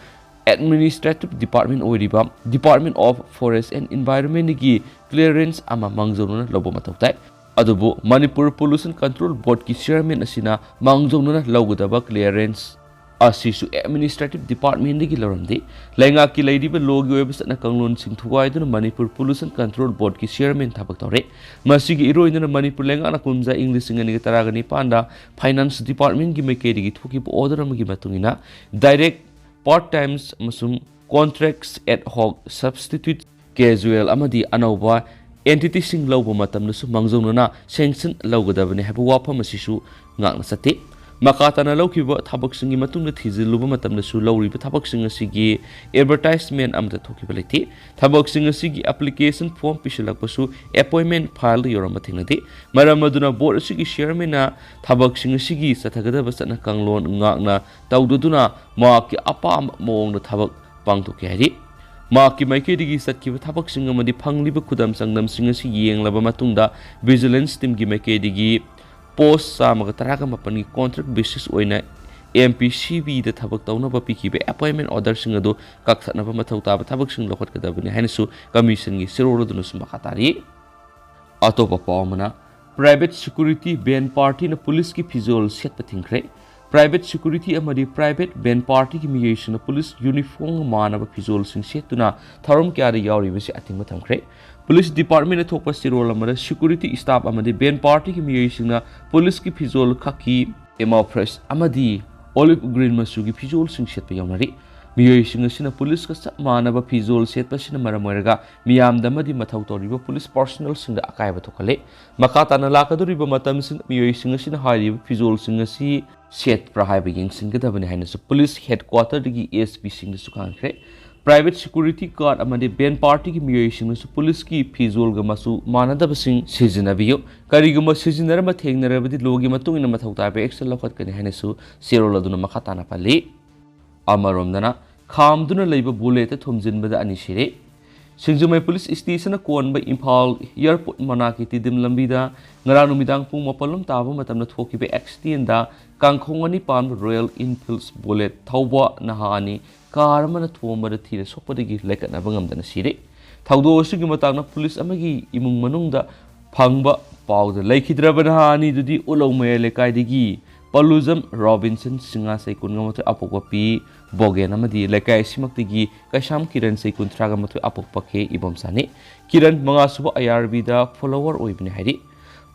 ꯑꯦꯗꯃꯤꯅꯤꯁꯇ꯭ꯔꯦꯇꯤꯚ ꯗꯤꯄꯥꯔꯠꯃꯦꯟꯠ ꯑꯣꯏꯔꯤꯕ Department of Forest and Environment ꯀꯤ ꯀ꯭ꯂꯤꯌꯔꯦꯟꯁ ꯑꯃ ꯃꯥꯡꯖꯧꯅꯅ ꯂꯧꯕ ꯃꯊꯧ ꯇꯥꯏ꯫ ꯑꯗꯨꯕꯨ ꯃꯅꯤꯄꯨꯔ ꯄꯣꯂꯨꯁꯟ ꯀꯟꯇ꯭ꯔꯣꯜ ꯕꯣꯔꯗꯀꯤ ꯆꯤꯌꯔꯃꯦꯟ ꯑꯁꯤꯅ ꯃꯥꯡꯖꯧꯅꯅ ꯂꯧꯒꯗꯕ ꯀ꯭ꯂꯤꯌꯔꯦꯟꯁ ꯑꯁꯤꯁꯨ ꯑꯦꯗꯃꯤꯅꯤꯁꯇ꯭ꯔꯦꯇꯤꯚ ꯗꯤꯄꯥꯔꯠꯃꯦꯟꯠꯇꯒꯤ ꯂꯧꯔꯝꯗꯦ꯫ ꯂꯩꯉꯥꯛꯀꯤ ꯂꯩꯔꯤꯕ ꯂꯣꯒꯤ ꯑꯣꯏꯕ ꯆꯠꯅ ꯀꯥꯡꯂꯣꯟꯁꯤꯡ ꯊꯨꯒꯥꯏꯗꯨꯅ ꯃꯅꯤꯄꯨꯔ ꯄꯣꯂꯨꯁꯟ ꯀꯟꯇ꯭ꯔꯣꯜ ꯕꯣꯔꯗꯀꯤ ꯆꯤꯌꯔꯃꯦꯟ ꯊꯕꯛ ꯇꯧꯔꯦ꯫ ꯃꯁꯤꯒꯤ ꯏꯔꯣꯏꯅꯅ ꯃꯅꯤꯄꯨꯔ ꯂꯩꯉꯥꯛꯅ ꯀꯨꯝꯖꯥ ꯏꯪ ꯂꯤꯁꯤꯡ ꯑꯅꯤꯒ ꯇꯔꯥꯒ ꯅꯤꯄꯥꯟꯗ ꯐꯥꯏꯅꯥꯟꯁ ꯗꯤꯄꯥꯔꯠꯃꯦꯟꯠꯀꯤ ꯃꯥꯏꯀꯩꯗꯒꯤ ꯊꯣꯛꯈꯤꯕ ꯑꯣꯔꯗꯔ ꯑꯃꯒꯤ ꯃꯇꯨꯡ ꯏꯟꯅ ꯗꯥꯏꯔꯦꯛꯠ, ꯄꯥꯔꯠ ꯇꯥꯏꯝꯁ ꯑꯃꯁꯨꯡ ꯀꯣꯟꯇ꯭ꯔꯦꯛꯁ ꯑꯦꯠ ꯍꯣꯛ, ꯁꯕꯁꯇꯤꯇ꯭ꯌꯨꯠ, ꯀꯦꯖꯨꯋꯦꯜ ꯑꯃꯗꯤ ꯑꯅꯧꯕ ꯑꯦꯟꯇꯤꯇꯤꯁꯤꯡ ꯂꯧꯕ ꯃꯇꯝꯗꯁꯨ ꯃꯥꯡꯖꯧꯅꯅ ꯁꯦꯡꯁꯟ ꯂꯧꯒꯗꯕꯅꯤ ꯍꯥꯏꯕ ꯋꯥꯐꯝ ꯑꯁꯤꯁꯨ ꯉꯥꯛꯅ ꯆꯠꯇꯦ꯫ ꯃꯈꯥ ꯇꯥꯅ ꯂꯧꯈꯤꯕ ꯊꯕꯛꯁꯤꯡꯒꯤ ꯃꯇꯨꯡꯗ ꯊꯤꯖꯤꯜꯂꯨꯕ ꯃꯇꯝꯗꯁꯨ ꯂꯧꯔꯤꯕ ꯊꯕꯛꯁꯤꯡ ꯑꯁꯤꯒꯤ ꯑꯦꯗꯚꯔꯇꯥꯏꯖꯃꯦꯟꯠ ꯑꯃꯠꯇ ꯊꯣꯛꯈꯤꯕ ꯂꯩꯇꯦ꯫ ꯊꯕꯛꯁꯤꯡ ꯑꯁꯤꯒꯤ ꯑꯦꯄ꯭ꯂꯤꯀꯦꯁꯟ ꯐꯣꯔꯝ ꯄꯤꯁꯤꯜꯂꯛꯄꯁꯨ ꯑꯦꯄꯣꯏꯟꯃꯦꯟꯠ ꯐꯥꯏꯜꯗ ꯌꯧꯔꯝꯕ ꯊꯦꯡꯅꯗꯦ꯫ ꯃꯔꯝ ꯑꯗꯨꯅ ꯕꯣꯔꯗ ꯑꯁꯤꯒꯤ ꯆꯤꯌꯔꯃꯦꯟꯅ ꯊꯕꯛꯁꯤꯡ ꯑꯁꯤꯒꯤ ꯆꯠꯊꯒꯗꯕ ꯆꯠꯅ ꯀꯥꯡꯂꯣꯟ ꯉꯥꯛꯅ ꯇꯧꯗꯗꯨꯅ ꯃꯍꯥꯛꯀꯤ ꯑꯄꯥꯝꯕ ꯃꯑꯣꯡꯗ ꯊꯕꯛ ꯄꯥꯡꯊꯣꯛꯀꯦ ꯍꯥꯏꯔꯤ꯫ ꯃꯍꯥꯛꯀꯤ ꯃꯥꯏꯀꯩꯗꯒꯤ ꯆꯠꯈꯤꯕ ꯊꯕꯛꯁꯤꯡ ꯑꯃꯗꯤ ꯐꯪꯂꯤꯕ ꯈꯨꯗꯝ ꯆꯥꯡꯗꯝꯁꯤꯡ ꯑꯁꯤ ꯌꯦꯡꯂꯕ ꯃꯇꯨꯡꯗ ꯚꯤꯖꯤꯂꯦꯟꯁ ꯇꯤꯝꯒꯤ ꯃꯥꯏꯀꯩꯗꯒꯤ ꯄꯣꯁ ꯆꯥꯝꯃꯒ ꯇꯔꯥꯒ ꯃꯥꯄꯟꯒꯤ ꯀꯣꯟꯇ꯭ꯔꯦꯛ ꯕꯦꯁꯤꯁ ꯑꯣꯏꯅ ꯑꯦꯝ ꯄꯤ ꯁꯤ ꯕꯤꯗ ꯊꯕꯛ ꯇꯧꯅꯕ ꯄꯤꯈꯤꯕ ꯑꯦꯄꯣꯏꯟꯃꯦꯟꯠ ꯑꯣꯔꯗꯔꯁꯤꯡ ꯑꯗꯨ ꯀꯛꯊꯠꯅꯕ ꯃꯊꯧ ꯇꯥꯕ ꯊꯕꯛꯁꯤꯡ ꯂꯧꯈꯠꯀꯗꯕꯅꯤ ꯍꯥꯏꯅꯁꯨ ꯀꯃꯤꯁꯟꯒꯤ ꯆꯦꯔꯣꯜ ꯑꯗꯨꯅꯁꯨ ꯃꯈꯥ ꯇꯥꯔꯤ꯫ ꯑꯇꯣꯞꯄ ꯄꯥꯎ ꯑꯃꯅ, ꯄ꯭ꯔꯥꯏꯚꯦꯠ ꯁꯦꯀ꯭ꯌꯨꯔꯤꯇꯤ ꯕꯦꯟ ꯄꯥꯔꯇꯤꯅ ꯄꯨꯂꯤꯁꯀꯤ ꯐꯤꯖꯣꯜ ꯁꯦꯠꯄ ꯊꯤꯡꯈ꯭ꯔꯦ꯫ ꯄ꯭ꯔꯥꯏꯚꯦꯠ ꯁꯦꯀ꯭ꯌꯨꯔꯤꯇꯤ ꯑꯃꯗꯤ ꯄ꯭ꯔꯥꯏꯚꯦꯠ ꯕꯦꯟ ꯄꯥꯔꯇꯤꯒꯤ ꯃꯤꯑꯣꯏꯁꯤꯡꯅ ꯄꯨꯂꯤꯁ ꯌꯨꯅꯤꯐꯣꯔꯝꯒ ꯃꯥꯟꯅꯕ ꯐꯤꯖꯣꯜꯁꯤꯡ ꯁꯦꯠꯇꯨꯅ ꯊꯧꯔꯝ ꯀꯌꯥꯗ ꯌꯥꯎꯔꯤꯕꯁꯤ ꯑꯊꯤꯡꯕ ꯊꯝꯈ꯭ꯔꯦ꯫ ꯄꯨꯂꯤꯁ ꯗꯤꯄꯥꯔꯠꯃꯦꯟꯠꯅ ꯊꯣꯛꯄ ꯆꯦꯔꯣꯜ ꯑꯃꯗ ꯁꯦꯀ꯭ꯌꯨꯔꯤꯇꯤ ꯁ꯭ꯇꯥꯐ ꯑꯃꯗꯤ ꯕꯦꯟ ꯄꯥꯔꯇꯤꯒꯤ ꯃꯤꯑꯣꯏꯁꯤꯡꯅ ꯄꯨꯂꯤꯁꯀꯤ ꯐꯤꯖꯣꯜ, ꯈꯥꯀꯤ, ꯀꯦꯃꯣꯐ꯭ꯂꯦꯖ ꯑꯃꯗꯤ ꯑꯣꯂꯤꯚ ꯒ꯭ꯔꯤꯟ ꯃꯆꯨꯒꯤ ꯐꯤꯖꯣꯜꯁꯤꯡ ꯁꯦꯠꯄ ꯌꯥꯎꯅꯔꯤ꯫ ꯃꯤꯑꯣꯏꯁꯤꯡ ꯑꯁꯤꯅ ꯄꯨꯂꯤꯁꯀ ꯆꯞ ꯃꯥꯟꯅꯕ ꯐꯤꯖꯣꯜ ꯁꯦꯠꯄ ꯑꯁꯤꯅ ꯃꯔꯝ ꯑꯣꯏꯔꯒ ꯃꯤꯌꯥꯝꯗ ꯑꯃꯗꯤ ꯃꯊꯧ ꯇꯧꯔꯤꯕ ꯄꯨꯂꯤꯁ ꯄꯥꯔꯁꯣꯅꯦꯜꯁꯤꯡꯗ ꯑꯀꯥꯏꯕ ꯊꯣꯛꯍꯜꯂꯤ꯫ ꯃꯈꯥ ꯇꯥꯅ ꯂꯥꯛꯀꯗꯧꯔꯤꯕ ꯃꯇꯝꯁꯤꯡꯗ ꯃꯤꯑꯣꯏꯁꯤꯡ ꯑꯁꯤꯅ ꯍꯥꯏꯔꯤꯕ ꯐꯤꯖꯣꯜꯁꯤꯡ ꯑꯁꯤ ꯁꯦꯠꯄ꯭ꯔꯥ ꯍꯥꯏꯕ ꯌꯦꯡꯁꯤꯟꯒꯗꯕꯅꯤ ꯍꯥꯏꯅꯁꯨ ꯄꯨꯂꯤꯁ ꯍꯦꯗꯀ꯭ꯋꯥꯇꯔꯗꯒꯤ ꯑꯦꯁ ꯄꯤꯁꯤꯡꯗꯁꯨ ꯈꯪꯍꯟꯈ꯭ꯔꯦ꯫ Private security guard ꯑꯃꯗꯤ ꯚꯦꯟ ꯄꯥꯔꯇꯤꯒꯤ ꯃꯤꯑꯣꯏꯁꯤꯡꯅꯁꯨ ꯄꯨꯂꯤꯁꯀꯤ ꯐꯤꯖꯣꯜꯒ ꯃꯆꯨ ꯃꯥꯟꯅꯗꯕꯁꯤꯡ ꯁꯤꯖꯤꯟꯅꯕꯤꯌꯨ꯫ ꯀꯔꯤꯒꯨꯝꯕ ꯁꯤꯖꯤꯟꯅꯔꯝꯕ ꯊꯦꯡꯅꯔꯕꯗꯤ ꯂꯣꯒꯤ ꯃꯇꯨꯡ ꯏꯟꯅ ꯃꯊꯧ ꯇꯥꯕ ꯑꯦꯛꯁꯟ ꯂꯧꯈꯠꯀꯅꯤ ꯍꯥꯏꯅꯁꯨ ꯆꯦꯔꯣꯜ ꯑꯗꯨꯅ ꯃꯈꯥ ꯇꯥꯅ ꯄꯜꯂꯤ꯫ ꯑꯃꯔꯣꯝꯗꯅ, ꯈꯥꯝꯗꯨꯅ ꯂꯩꯕ ꯕꯨꯂꯦꯠꯇ ꯊꯣꯝꯖꯤꯟꯕꯗ ꯑꯅꯤ ꯁꯤꯔꯦ꯫ ꯁꯤꯡꯖꯃꯩ ꯄꯨꯂꯤꯁ ꯁ꯭ꯇꯦꯁꯟꯅ ꯀꯣꯟꯕ ꯏꯝꯐꯥꯜ ꯑꯦꯌꯔꯄꯣꯔꯠ ꯃꯅꯥꯛꯀꯤ ꯇꯤꯗꯤꯝ ꯂꯝꯕꯤꯗ ꯉꯔꯥꯡ ꯅꯨꯃꯤꯗꯥꯡ ꯄꯨꯡ ꯃꯥꯄꯜ ꯂꯣꯝ ꯇꯥꯕ ꯃꯇꯝꯗ ꯊꯣꯛꯈꯤꯕ ꯑꯦꯛꯁꯤꯗꯦꯟꯗ ꯀꯥꯡꯈꯣꯡ ꯑꯅꯤ ꯄꯥꯟꯕ ꯔꯣꯌꯦꯜ ꯏꯟꯐꯤꯜꯗ ꯕꯨꯂꯦꯠ ꯊꯧꯕ ꯅꯍꯥ ꯑꯅꯤ ꯀꯥꯔ ꯑꯃꯅ ꯊꯣꯝꯕꯗ ꯊꯤꯅ ꯁꯣꯛꯄꯗꯒꯤ ꯂꯥꯏꯀꯠꯅꯕ ꯉꯝꯗꯅ ꯁꯤꯔꯦ꯫ ꯊꯧꯗꯣꯛ ꯑꯁꯤꯒꯤ ꯃꯇꯥꯡꯗ ꯄꯨꯂꯤꯁ ꯑꯃꯒꯤ ꯏꯃꯨꯡ ꯃꯅꯨꯡꯗ ꯐꯪꯕ ꯄꯥꯎꯗ ꯂꯩꯈꯤꯗ꯭ꯔꯕ ꯅꯍꯥ ꯑꯅꯤꯗꯨꯗꯤ ꯎꯂꯧ ꯃꯌꯥꯏ ꯂꯩꯀꯥꯏꯗꯒꯤ ꯄꯂꯨꯖꯝ ꯔꯣꯕꯤꯟꯁꯟ ꯁꯤꯡꯍ ꯆꯍꯤ ꯀꯨꯟꯒ ꯃꯥꯊꯣꯏ ꯑꯄꯣꯛꯄ ꯄꯤ ꯕꯣꯒꯦꯟ ꯑꯃꯗꯤ ꯂꯩꯀꯥꯏ ꯑꯁꯤꯃꯛꯇꯒꯤ ꯀꯩꯁꯥꯝ ꯀꯤꯔꯟ ꯆꯍꯤ ꯀꯨꯟꯊ꯭ꯔꯥꯒ ꯃꯥꯊꯣꯏ ꯑꯄꯣꯛꯄ ꯀꯦ ꯏꯕꯣꯝꯆꯥꯅꯤ꯫ ꯀꯤꯔꯟ ꯃꯉꯥꯁꯨꯕ ꯑꯥꯏ ꯑꯥꯔ ꯕꯤꯗ ꯐꯣꯂꯣꯋꯔ ꯑꯣꯏꯕꯅꯤ ꯍꯥꯏꯔꯤ꯫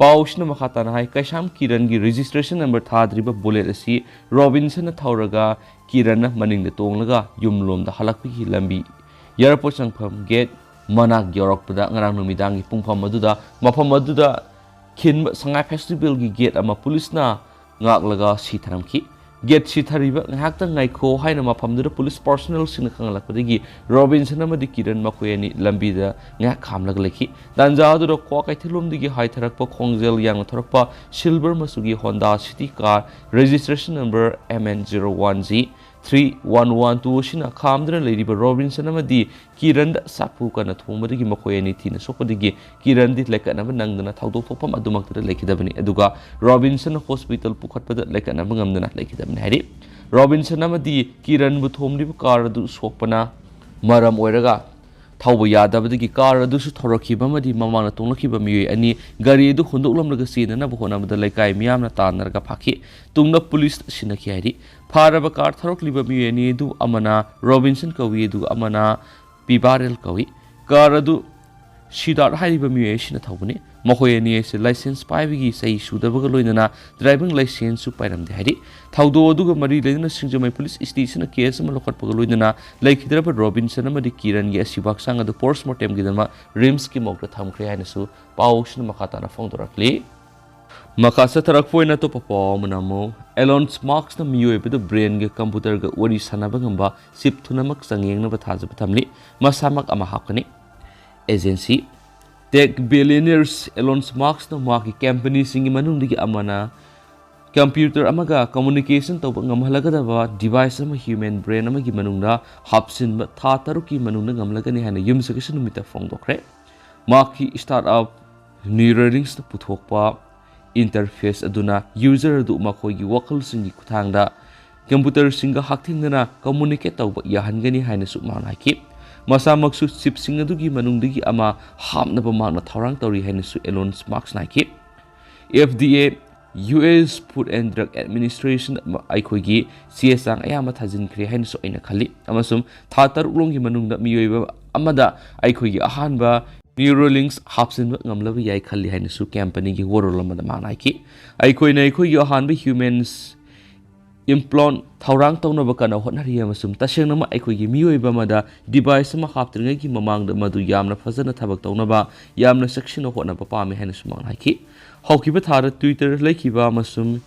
ꯄꯥꯎꯁꯤꯅ ꯃꯈꯥ ꯇꯥꯅ ꯍꯥꯏ, ꯀꯩꯁꯥꯝ ꯀꯤꯔꯟꯒꯤ ꯔꯦꯖꯤꯁꯇ꯭ꯔꯦꯁꯟ ꯅꯝꯕꯔ ꯊꯥꯗ꯭ꯔꯤꯕ ꯕꯨꯂꯦꯠ ꯑꯁꯤ ꯔꯣꯕꯤꯟꯁꯟꯅ ꯊꯧꯔꯒ ꯀꯤꯔꯟꯅ ꯃꯅꯤꯡꯗ ꯇꯣꯡꯂꯒ ꯌꯨꯝꯂꯣꯝꯗ ꯍꯜꯂꯛꯄꯒꯤ ꯂꯝꯕꯤ ꯑꯦꯌꯔꯄꯣꯔꯠ ꯆꯪꯐꯝ ꯒꯦꯠ ꯃꯅꯥꯛ ꯌꯧꯔꯛꯄꯗ ꯉꯔꯥꯡ ꯅꯨꯃꯤꯗꯥꯡꯒꯤ ꯄꯨꯡꯐꯝ ꯑꯗꯨꯗ ꯃꯐꯝ ꯑꯗꯨꯗ ꯈꯤꯟꯕ ꯁꯉꯥꯏ ꯐꯦꯁꯇꯤꯚꯦꯜꯒꯤ ꯒꯦꯠ ꯑꯃ ꯄꯨꯂꯤꯁꯅ ꯉꯥꯛꯂꯒ ꯁꯤꯊꯔꯝꯈꯤ꯫ ꯒꯦꯠ ꯁꯤꯊꯔꯤꯕ ꯉꯥꯏꯍꯥꯛꯇꯪ ꯉꯥꯏꯈꯣ ꯍꯥꯏꯅ ꯃꯐꯝꯗꯨꯗ ꯄꯨꯂꯤꯁ ꯄꯥꯔꯁꯣꯅꯦꯜꯁꯤꯡꯅ ꯈꯪꯍꯜꯂꯛꯄꯗꯒꯤ ꯔꯣꯕꯤꯟꯁꯟ ꯑꯃꯗꯤ ꯀꯤꯔꯟ ꯃꯈꯣꯏ ꯑꯅꯤ ꯂꯝꯕꯤꯗ ꯉꯥꯏꯍꯥꯛ ꯈꯥꯝꯂꯒ ꯂꯩꯈꯤ꯫ ꯇꯥꯟꯖꯥ ꯑꯗꯨꯗ ꯀ꯭ꯋꯥꯀꯩꯊꯦꯜꯂꯣꯝꯗꯒꯤ ꯍꯥꯏꯊꯔꯛꯄ ꯈꯣꯡꯖꯦꯜ ꯌꯥꯡꯅ ꯊꯧꯔꯛꯄ ꯁꯤꯜꯚꯔ ꯃꯆꯨꯒꯤ Honda city car registration number M N zero one G three one one two ꯑꯁꯤꯅ ꯈꯥꯝꯗꯨꯅ ꯂꯩꯔꯤꯕ ꯔꯣꯕꯤꯟꯁꯟ ꯑꯃꯗꯤ ꯀꯤꯔꯟꯗ ꯁꯥꯐꯨ ꯀꯟꯅ ꯊꯣꯡꯕꯗꯒꯤ ꯃꯈꯣꯏ ꯑꯅꯤ ꯊꯤꯅ ꯁꯣꯛꯄꯗꯒꯤ ꯀꯤꯔꯟꯗꯤ ꯂꯥꯏꯀꯠꯅꯕ ꯅꯪꯗꯅ ꯊꯧꯗꯣꯛ ꯊꯣꯛꯐꯝ ꯑꯗꯨꯃꯛꯇꯗ ꯂꯩꯈꯤꯗꯕꯅꯤ꯫ ꯑꯗꯨꯒ ꯔꯣꯕꯤꯟꯁꯟ ꯍꯣꯁꯄꯤꯇꯥꯜ ꯄꯨꯈꯠꯄꯗ ꯂꯥꯏꯀꯠꯅꯕ ꯉꯝꯗꯅ ꯂꯩꯈꯤꯗꯕꯅꯤ ꯍꯥꯏꯔꯤ꯫ ꯔꯣꯕꯤꯟꯁꯟ ꯑꯃꯗꯤ ꯀꯤꯔꯟꯕꯨ ꯊꯣꯝꯂꯤꯕ ꯀꯥꯔ ꯑꯗꯨ ꯁꯣꯛꯄꯅ ꯃꯔꯝ ꯑꯣꯏꯔꯒ ꯊꯧꯕ ꯌꯥꯗꯕꯗꯒꯤ ꯀꯥꯔ ꯑꯗꯨꯁꯨ ꯊꯧꯔꯛꯈꯤꯕ ꯑꯃꯗꯤ ꯃꯃꯥꯡꯗ ꯇꯣꯡꯂꯛꯈꯤꯕ ꯃꯤꯑꯣꯏ ꯑꯅꯤ ꯒꯥꯔꯤ ꯑꯗꯨ ꯍꯨꯟꯗꯣꯛꯂꯝꯂꯒ ꯆꯦꯟꯅꯅꯕ ꯍꯣꯠꯅꯕꯗ ꯂꯩꯀꯥꯏ ꯃꯤꯌꯥꯝꯅ ꯇꯥꯟꯅꯔꯒ ꯐꯥꯈꯤ꯫ ꯇꯨꯡꯗ ꯄꯨꯂꯤꯁꯇ ꯁꯤꯟꯅꯈꯤ ꯍꯥꯏꯔꯤ꯫ ꯐꯥꯔꯕ ꯀꯥꯔ ꯊꯧꯔꯛꯂꯤꯕ ꯃꯤꯑꯣꯏ ꯑꯅꯤ ꯑꯗꯨ ꯑꯃꯅ ꯔꯣꯕꯤꯟꯁꯟ ꯀꯧꯏ, ꯑꯗꯨꯒ ꯑꯃꯅ ꯄꯤꯕꯥꯔꯦꯜ ꯀꯧꯏ꯫ ꯀꯥꯔ ꯑꯗꯨ ꯁꯤꯗꯥꯔꯠ ꯍꯥꯏꯔꯤꯕ ꯃꯤꯑꯣꯏ ꯑꯁꯤꯅ ꯊꯧꯕꯅꯤ꯫ ꯃꯈꯣꯏ ꯑꯅꯤ ꯑꯁꯤ ꯂꯥꯏꯁꯦꯟꯁ ꯄꯥꯏꯕꯒꯤ ꯆꯍꯤ ꯁꯨꯗꯕꯒ ꯂꯣꯏꯅꯅ ꯗ꯭ꯔꯥꯏꯚꯤꯡ ꯂꯥꯏꯁꯦꯟꯁꯁꯨ ꯄꯥꯏꯔꯝꯗꯦ ꯍꯥꯏꯔꯤ꯫ ꯊꯧꯗꯣꯛ ꯑꯗꯨꯒ ꯃꯔꯤ ꯂꯩꯅꯅ ꯁꯤꯡꯖꯃꯩ ꯄꯨꯂꯤꯁ ꯁ꯭ꯇꯦꯁꯟꯅ ꯀꯦꯁ ꯑꯃ ꯂꯧꯈꯠꯄꯒ ꯂꯣꯏꯅꯅ ꯂꯩꯈꯤꯗ꯭ꯔꯕ ꯔꯣꯕꯤꯟꯁꯟ ꯑꯃꯗꯤ ꯀꯤꯔꯟꯒꯤ ꯑꯁꯤꯕ ꯍꯛꯆꯥꯡ ꯑꯗꯨ ꯄꯣꯁꯠꯃꯣꯔꯇꯦꯝꯒꯤꯗꯃꯛ ꯔꯤꯝꯁꯀꯤ ꯃꯣꯔꯒꯇ ꯊꯝꯈ꯭ꯔꯦ ꯍꯥꯏꯅꯁꯨ ꯄꯥꯎꯁꯤꯅ ꯃꯈꯥ ꯇꯥꯅ ꯐꯣꯡꯗꯣꯔꯛꯂꯤ꯫ ꯃꯈꯥ ꯆꯠꯊꯔꯛꯄ ꯑꯣꯏꯅ ꯑꯇꯣꯞꯄ ꯄꯥꯎ ꯑꯃꯅ ꯑꯃꯨꯛ Elon Muskꯅ ꯃꯤꯑꯣꯏꯕꯗ brainꯒ computerꯒ ꯋꯥꯔꯤ ꯁꯥꯟꯅꯕ ꯉꯝꯕ chip ꯊꯨꯅꯃꯛ ꯆꯥꯡꯌꯦꯡꯅꯕ ꯊꯥꯖꯕ ꯊꯝꯂꯤ꯫ ꯃꯁꯥꯃꯛ ꯑꯃ ꯍꯥꯞꯀꯅꯤ꯫ Agency꯫ Tech billionaires Elon Muskꯅ ꯃꯍꯥꯛꯀꯤ companyꯁꯤꯡꯒꯤ ꯃꯅꯨꯡꯗꯒꯤ ꯑꯃꯅ computer ꯑꯃꯒ communication ꯇꯧꯕ ꯉꯝꯍꯜꯂꯒꯗꯕ device ꯑꯃ human brain ꯑꯃꯒꯤ ꯃꯅꯨꯡꯗ ꯍꯥꯞꯆꯤꯟꯕ ꯊꯥ ꯇꯔꯨꯛꯀꯤ ꯃꯅꯨꯡꯗ ꯉꯝꯂꯒꯅꯤ ꯍꯥꯏꯅ ꯌꯨꯝꯁꯀꯩꯁ ꯅꯨꯃꯤꯠꯇ ꯐꯣꯡꯗꯣꯛꯈ꯭ꯔꯦ꯫ ꯃꯍꯥꯛꯀꯤ startup Neuralinksꯅ ꯄꯨꯊꯣꯛꯄ interface ꯑꯗꯨꯅ user ꯑꯗꯨ ꯃꯈꯣꯏꯒꯤ ꯋꯥꯈꯜꯁꯤꯡꯒꯤ ꯈꯨꯠꯊꯥꯡꯗ computerꯁꯤꯡꯒ ꯍꯛꯊꯦꯡꯅꯅ communicate ꯇꯧꯕ ꯌꯥꯍꯟꯒꯅꯤ ꯍꯥꯏꯅꯁꯨ ꯃꯍꯥꯛꯅ ꯍꯥꯏꯈꯤ꯫ ꯃꯁꯥꯃꯛꯁꯨ chipꯁꯤꯡ ꯑꯗꯨꯒꯤ ꯃꯅꯨꯡꯗꯒꯤ ꯑꯃ ꯍꯥꯞꯅꯕ ꯃꯍꯥꯛꯅ ꯊꯧꯔꯥꯡ ꯇꯧꯔꯤ ꯍꯥꯏꯅꯁꯨ Elon Muskꯅ ꯍꯥꯏꯈꯤ꯫ F D A, U S Food and Drug Administration ꯑꯩꯈꯣꯏꯒꯤ ꯆꯦ ꯆꯥꯡ ꯑꯌꯥꯝꯕ ꯊꯥꯖꯤꯟꯈ꯭ꯔꯦ ꯍꯥꯏꯅꯁꯨ ꯑꯩꯅ ꯈꯜꯂꯤ, ꯑꯃꯁꯨꯡ ꯊꯥ ꯇꯔꯨꯛ ꯂꯣꯝꯒꯤ ꯃꯅꯨꯡꯗ ꯃꯤꯑꯣꯏꯕ ꯑꯃꯗ ꯑꯩꯈꯣꯏꯒꯤ ꯑꯍꯥꯟꯕ Neuralinks ꯍꯥꯞꯆꯤꯟꯕ ꯉꯝꯂꯕ ꯌꯥꯏ ꯈꯜꯂꯤ ꯍꯥꯏꯅꯁꯨ companyꯒꯤ ꯋꯥꯔꯣꯜ ꯑꯃꯗ ꯃꯥꯅ ꯍꯥꯏꯈꯤ꯫ ꯑꯩꯈꯣꯏꯅ ꯑꯩꯈꯣꯏꯒꯤ ꯑꯍꯥꯟꯕ humans implant ꯊꯧꯔꯥꯡ ꯇꯧꯅꯕ ꯀꯟꯅ ꯍꯣꯠꯅꯔꯤ, ꯑꯃꯁꯨꯡ ꯇꯁꯦꯡꯅꯃꯛ ꯑꯩꯈꯣꯏꯒꯤ ꯃꯤꯑꯣꯏꯕ ꯑꯃꯗ device ꯑꯃ ꯍꯥꯞꯇ꯭ꯔꯤꯉꯩꯒꯤ ꯃꯃꯥꯡꯗ ꯃꯗꯨ ꯌꯥꯝꯅ ꯐꯖꯅ ꯊꯕꯛ ꯇꯧꯅꯕ ꯌꯥꯝꯅ ꯆꯦꯛꯁꯤꯟꯅ ꯍꯣꯠꯅꯕ ꯄꯥꯝꯃꯤ ꯍꯥꯏꯅꯁꯨ ꯃꯍꯥꯛꯅ ꯍꯥꯏꯈꯤ꯫ ꯍꯧꯈꯤꯕ ꯊꯥꯗ Twitter ꯂꯩꯈꯤꯕ ꯑꯃꯁꯨꯡ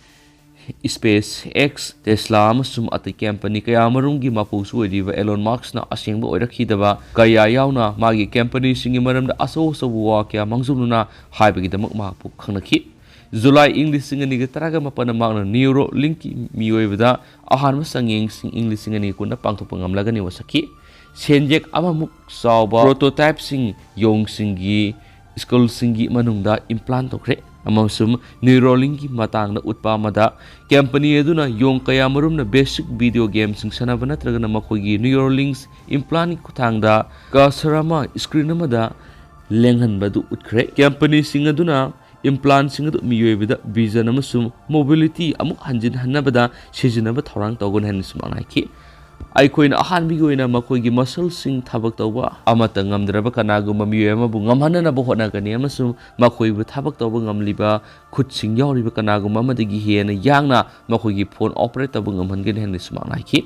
SpaceX, Tesla ꯑꯃꯁꯨꯡ ꯑꯇꯩ company ꯀꯌꯥ ꯑꯃꯔꯣꯝꯒꯤ ꯃꯄꯨꯁꯨ ꯑꯣꯏꯔꯤꯕ Elon Muskꯅ ꯑꯁꯦꯡꯕ ꯑꯣꯏꯔꯛꯈꯤꯗꯕ ꯀꯌꯥ ꯌꯥꯎꯅ ꯃꯥꯒꯤ companyꯁꯤꯡꯒꯤ ꯃꯔꯝꯗ ꯑꯆꯧ ꯑꯆꯧꯕ ꯋꯥ ꯀꯌꯥ ꯃꯥꯡꯖꯧꯅꯅ ꯍꯥꯏꯕꯒꯤꯗꯃꯛ ꯃꯍꯥꯛꯄꯨ ꯈꯪꯅꯈꯤ꯫ July ꯏꯪ ꯂꯤꯁꯤꯡ ꯑꯅꯤꯒ ꯇꯔꯥꯒ ꯃꯥꯄꯟꯗ ꯃꯍꯥꯛꯅ Neuralinkꯀꯤ ꯃꯤꯑꯣꯏꯕꯗ ꯑꯍꯥꯟꯕ ꯆꯥꯡꯌꯦꯡꯁꯤꯡ ꯏꯪ ꯂꯤꯁꯤꯡ ꯑꯅꯤ ꯀꯨꯟꯗ ꯄꯥꯡꯊꯣꯛꯄ ꯉꯝꯂꯒꯅꯤ ꯋꯥꯁꯛꯈꯤ꯫ ꯁꯦꯟꯌꯦꯛ ꯑꯃꯃꯨꯛ ꯆꯥꯎꯕ prototypeꯁꯤꯡ ꯌꯣꯡꯁꯤꯡꯒꯤ skullꯁꯤꯡꯒꯤ ꯃꯅꯨꯡꯗ implant ꯇꯧꯈ꯭ꯔꯦ, ꯑꯃꯁꯨꯡ Neuralinkꯀꯤ ꯃꯇꯥꯡꯗ ꯎꯠꯄ ꯑꯃꯗ, company ꯑꯗꯨꯅ ꯌꯣꯡ ꯀꯌꯥꯃꯔꯨꯝꯅ basic video gameꯁꯤꯡ ꯁꯥꯟꯅꯕ ꯅꯠꯇ꯭ꯔꯒꯅ ꯃꯈꯣꯏꯒꯤ Neuralinks implantꯀꯤ ꯈꯨꯠꯊꯥꯡꯗ cursor ꯑꯃ screen ꯑꯃꯗ ꯂꯦꯡꯍꯟꯕꯗꯨ ꯎꯠꯈ꯭ꯔꯦ꯫ Companyꯁꯤꯡ ꯑꯗꯨꯅ implantꯁꯤꯡ ꯑꯗꯨ ꯃꯤꯑꯣꯏꯕꯗ vision ꯑꯃꯁꯨꯡ mobility ꯑꯃꯨꯛ ꯍꯟꯖꯤꯟꯍꯟꯅꯕꯗ ꯁꯤꯖꯤꯟꯅꯕ ꯊꯧꯔꯥꯡ ꯇꯧꯒꯅꯤ ꯍꯥꯏꯅꯁꯨ ꯃꯍꯥꯛꯅ ꯍꯥꯏꯈꯤ꯫ ꯑꯩꯈꯣꯏꯅ ꯑꯍꯥꯟꯕꯒꯤ ꯑꯣꯏꯅ ꯃꯈꯣꯏꯒꯤ muscleꯁꯤꯡ ꯊꯕꯛ ꯇꯧꯕ ꯑꯃꯠꯇ ꯉꯝꯗ꯭ꯔꯕ ꯀꯅꯥꯒꯨꯝꯕ ꯃꯤꯑꯣꯏ ꯑꯃꯕꯨ ꯉꯝꯍꯟꯅꯅꯕ ꯍꯣꯠꯅꯒꯅꯤ, ꯑꯃꯁꯨꯡ ꯃꯈꯣꯏꯕꯨ ꯊꯕꯛ ꯇꯧꯕ ꯉꯝꯂꯤꯕ ꯈꯨꯠꯁꯤꯡ ꯌꯥꯎꯔꯤꯕ ꯀꯅꯥꯒꯨꯝꯕ ꯑꯃꯗꯒꯤ ꯍꯦꯟꯅ ꯌꯥꯡꯅ ꯃꯈꯣꯏꯒꯤ phone operate ꯇꯧꯕ ꯉꯝꯍꯟꯒꯅꯤ ꯍꯥꯏꯅꯁꯨ ꯃꯍꯥꯛꯅ ꯍꯥꯏꯈꯤ꯫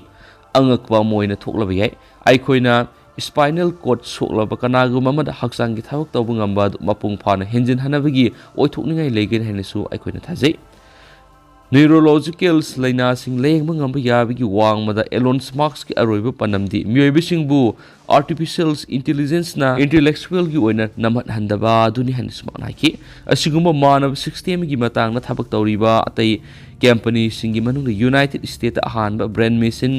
ꯑꯉꯛꯄ ꯑꯃ ꯑꯣꯏꯅ ꯊꯣꯛꯂꯕ ꯌꯥꯏ꯫ ꯑꯩꯈꯣꯏꯅ spinal cord ꯁꯣꯛꯂꯕ ꯀꯅꯥꯒꯨꯝꯕ ꯑꯃꯗ ꯍꯛꯆꯥꯡꯒꯤ ꯊꯕꯛ ꯇꯧꯕ ꯉꯝꯕ ꯑꯗꯨ ꯃꯄꯨꯡ ꯐꯥꯅ ꯍꯦꯟꯖꯤꯟꯍꯟꯅꯕꯒꯤ ꯑꯣꯏꯊꯣꯛꯅꯤꯡꯉꯥꯏ ꯂꯩꯒꯅꯤ ꯍꯥꯏꯅꯁꯨ ꯑꯩꯈꯣꯏꯅ ꯊꯥꯖꯩ꯫ Neurological ꯂꯥꯏꯅꯥꯁꯤꯡ ꯂꯥꯌꯦꯡꯕ ꯉꯝꯕ ꯌꯥꯕꯒꯤ ꯋꯥꯡꯃꯗ ꯑꯦꯂꯣꯟ ꯃꯥꯛꯁꯀꯤ ꯑꯔꯣꯏꯕ ꯄꯥꯟꯗꯝꯗꯤ ꯃꯤꯑꯣꯏꯕꯁꯤꯡꯕꯨ artificial intelligenceꯅ intellectualꯒꯤ ꯑꯣꯏꯅ ꯅꯝꯍꯠꯍꯟꯗꯕ ꯑꯗꯨꯅꯤ ꯍꯥꯏꯅꯁꯨ ꯃꯍꯥꯛꯅ ꯍꯥꯏꯈꯤ꯫ ꯑꯁꯤꯒꯨꯝꯕ ꯃꯥꯟꯅꯕ systemꯒꯤ ꯃꯇꯥꯡꯗ ꯊꯕꯛ ꯇꯧꯔꯤꯕ ꯑꯇꯩ companyꯁꯤꯡꯒꯤ ꯃꯅꯨꯡꯗ United Statesꯇ ꯑꯍꯥꯟꯕ brain machine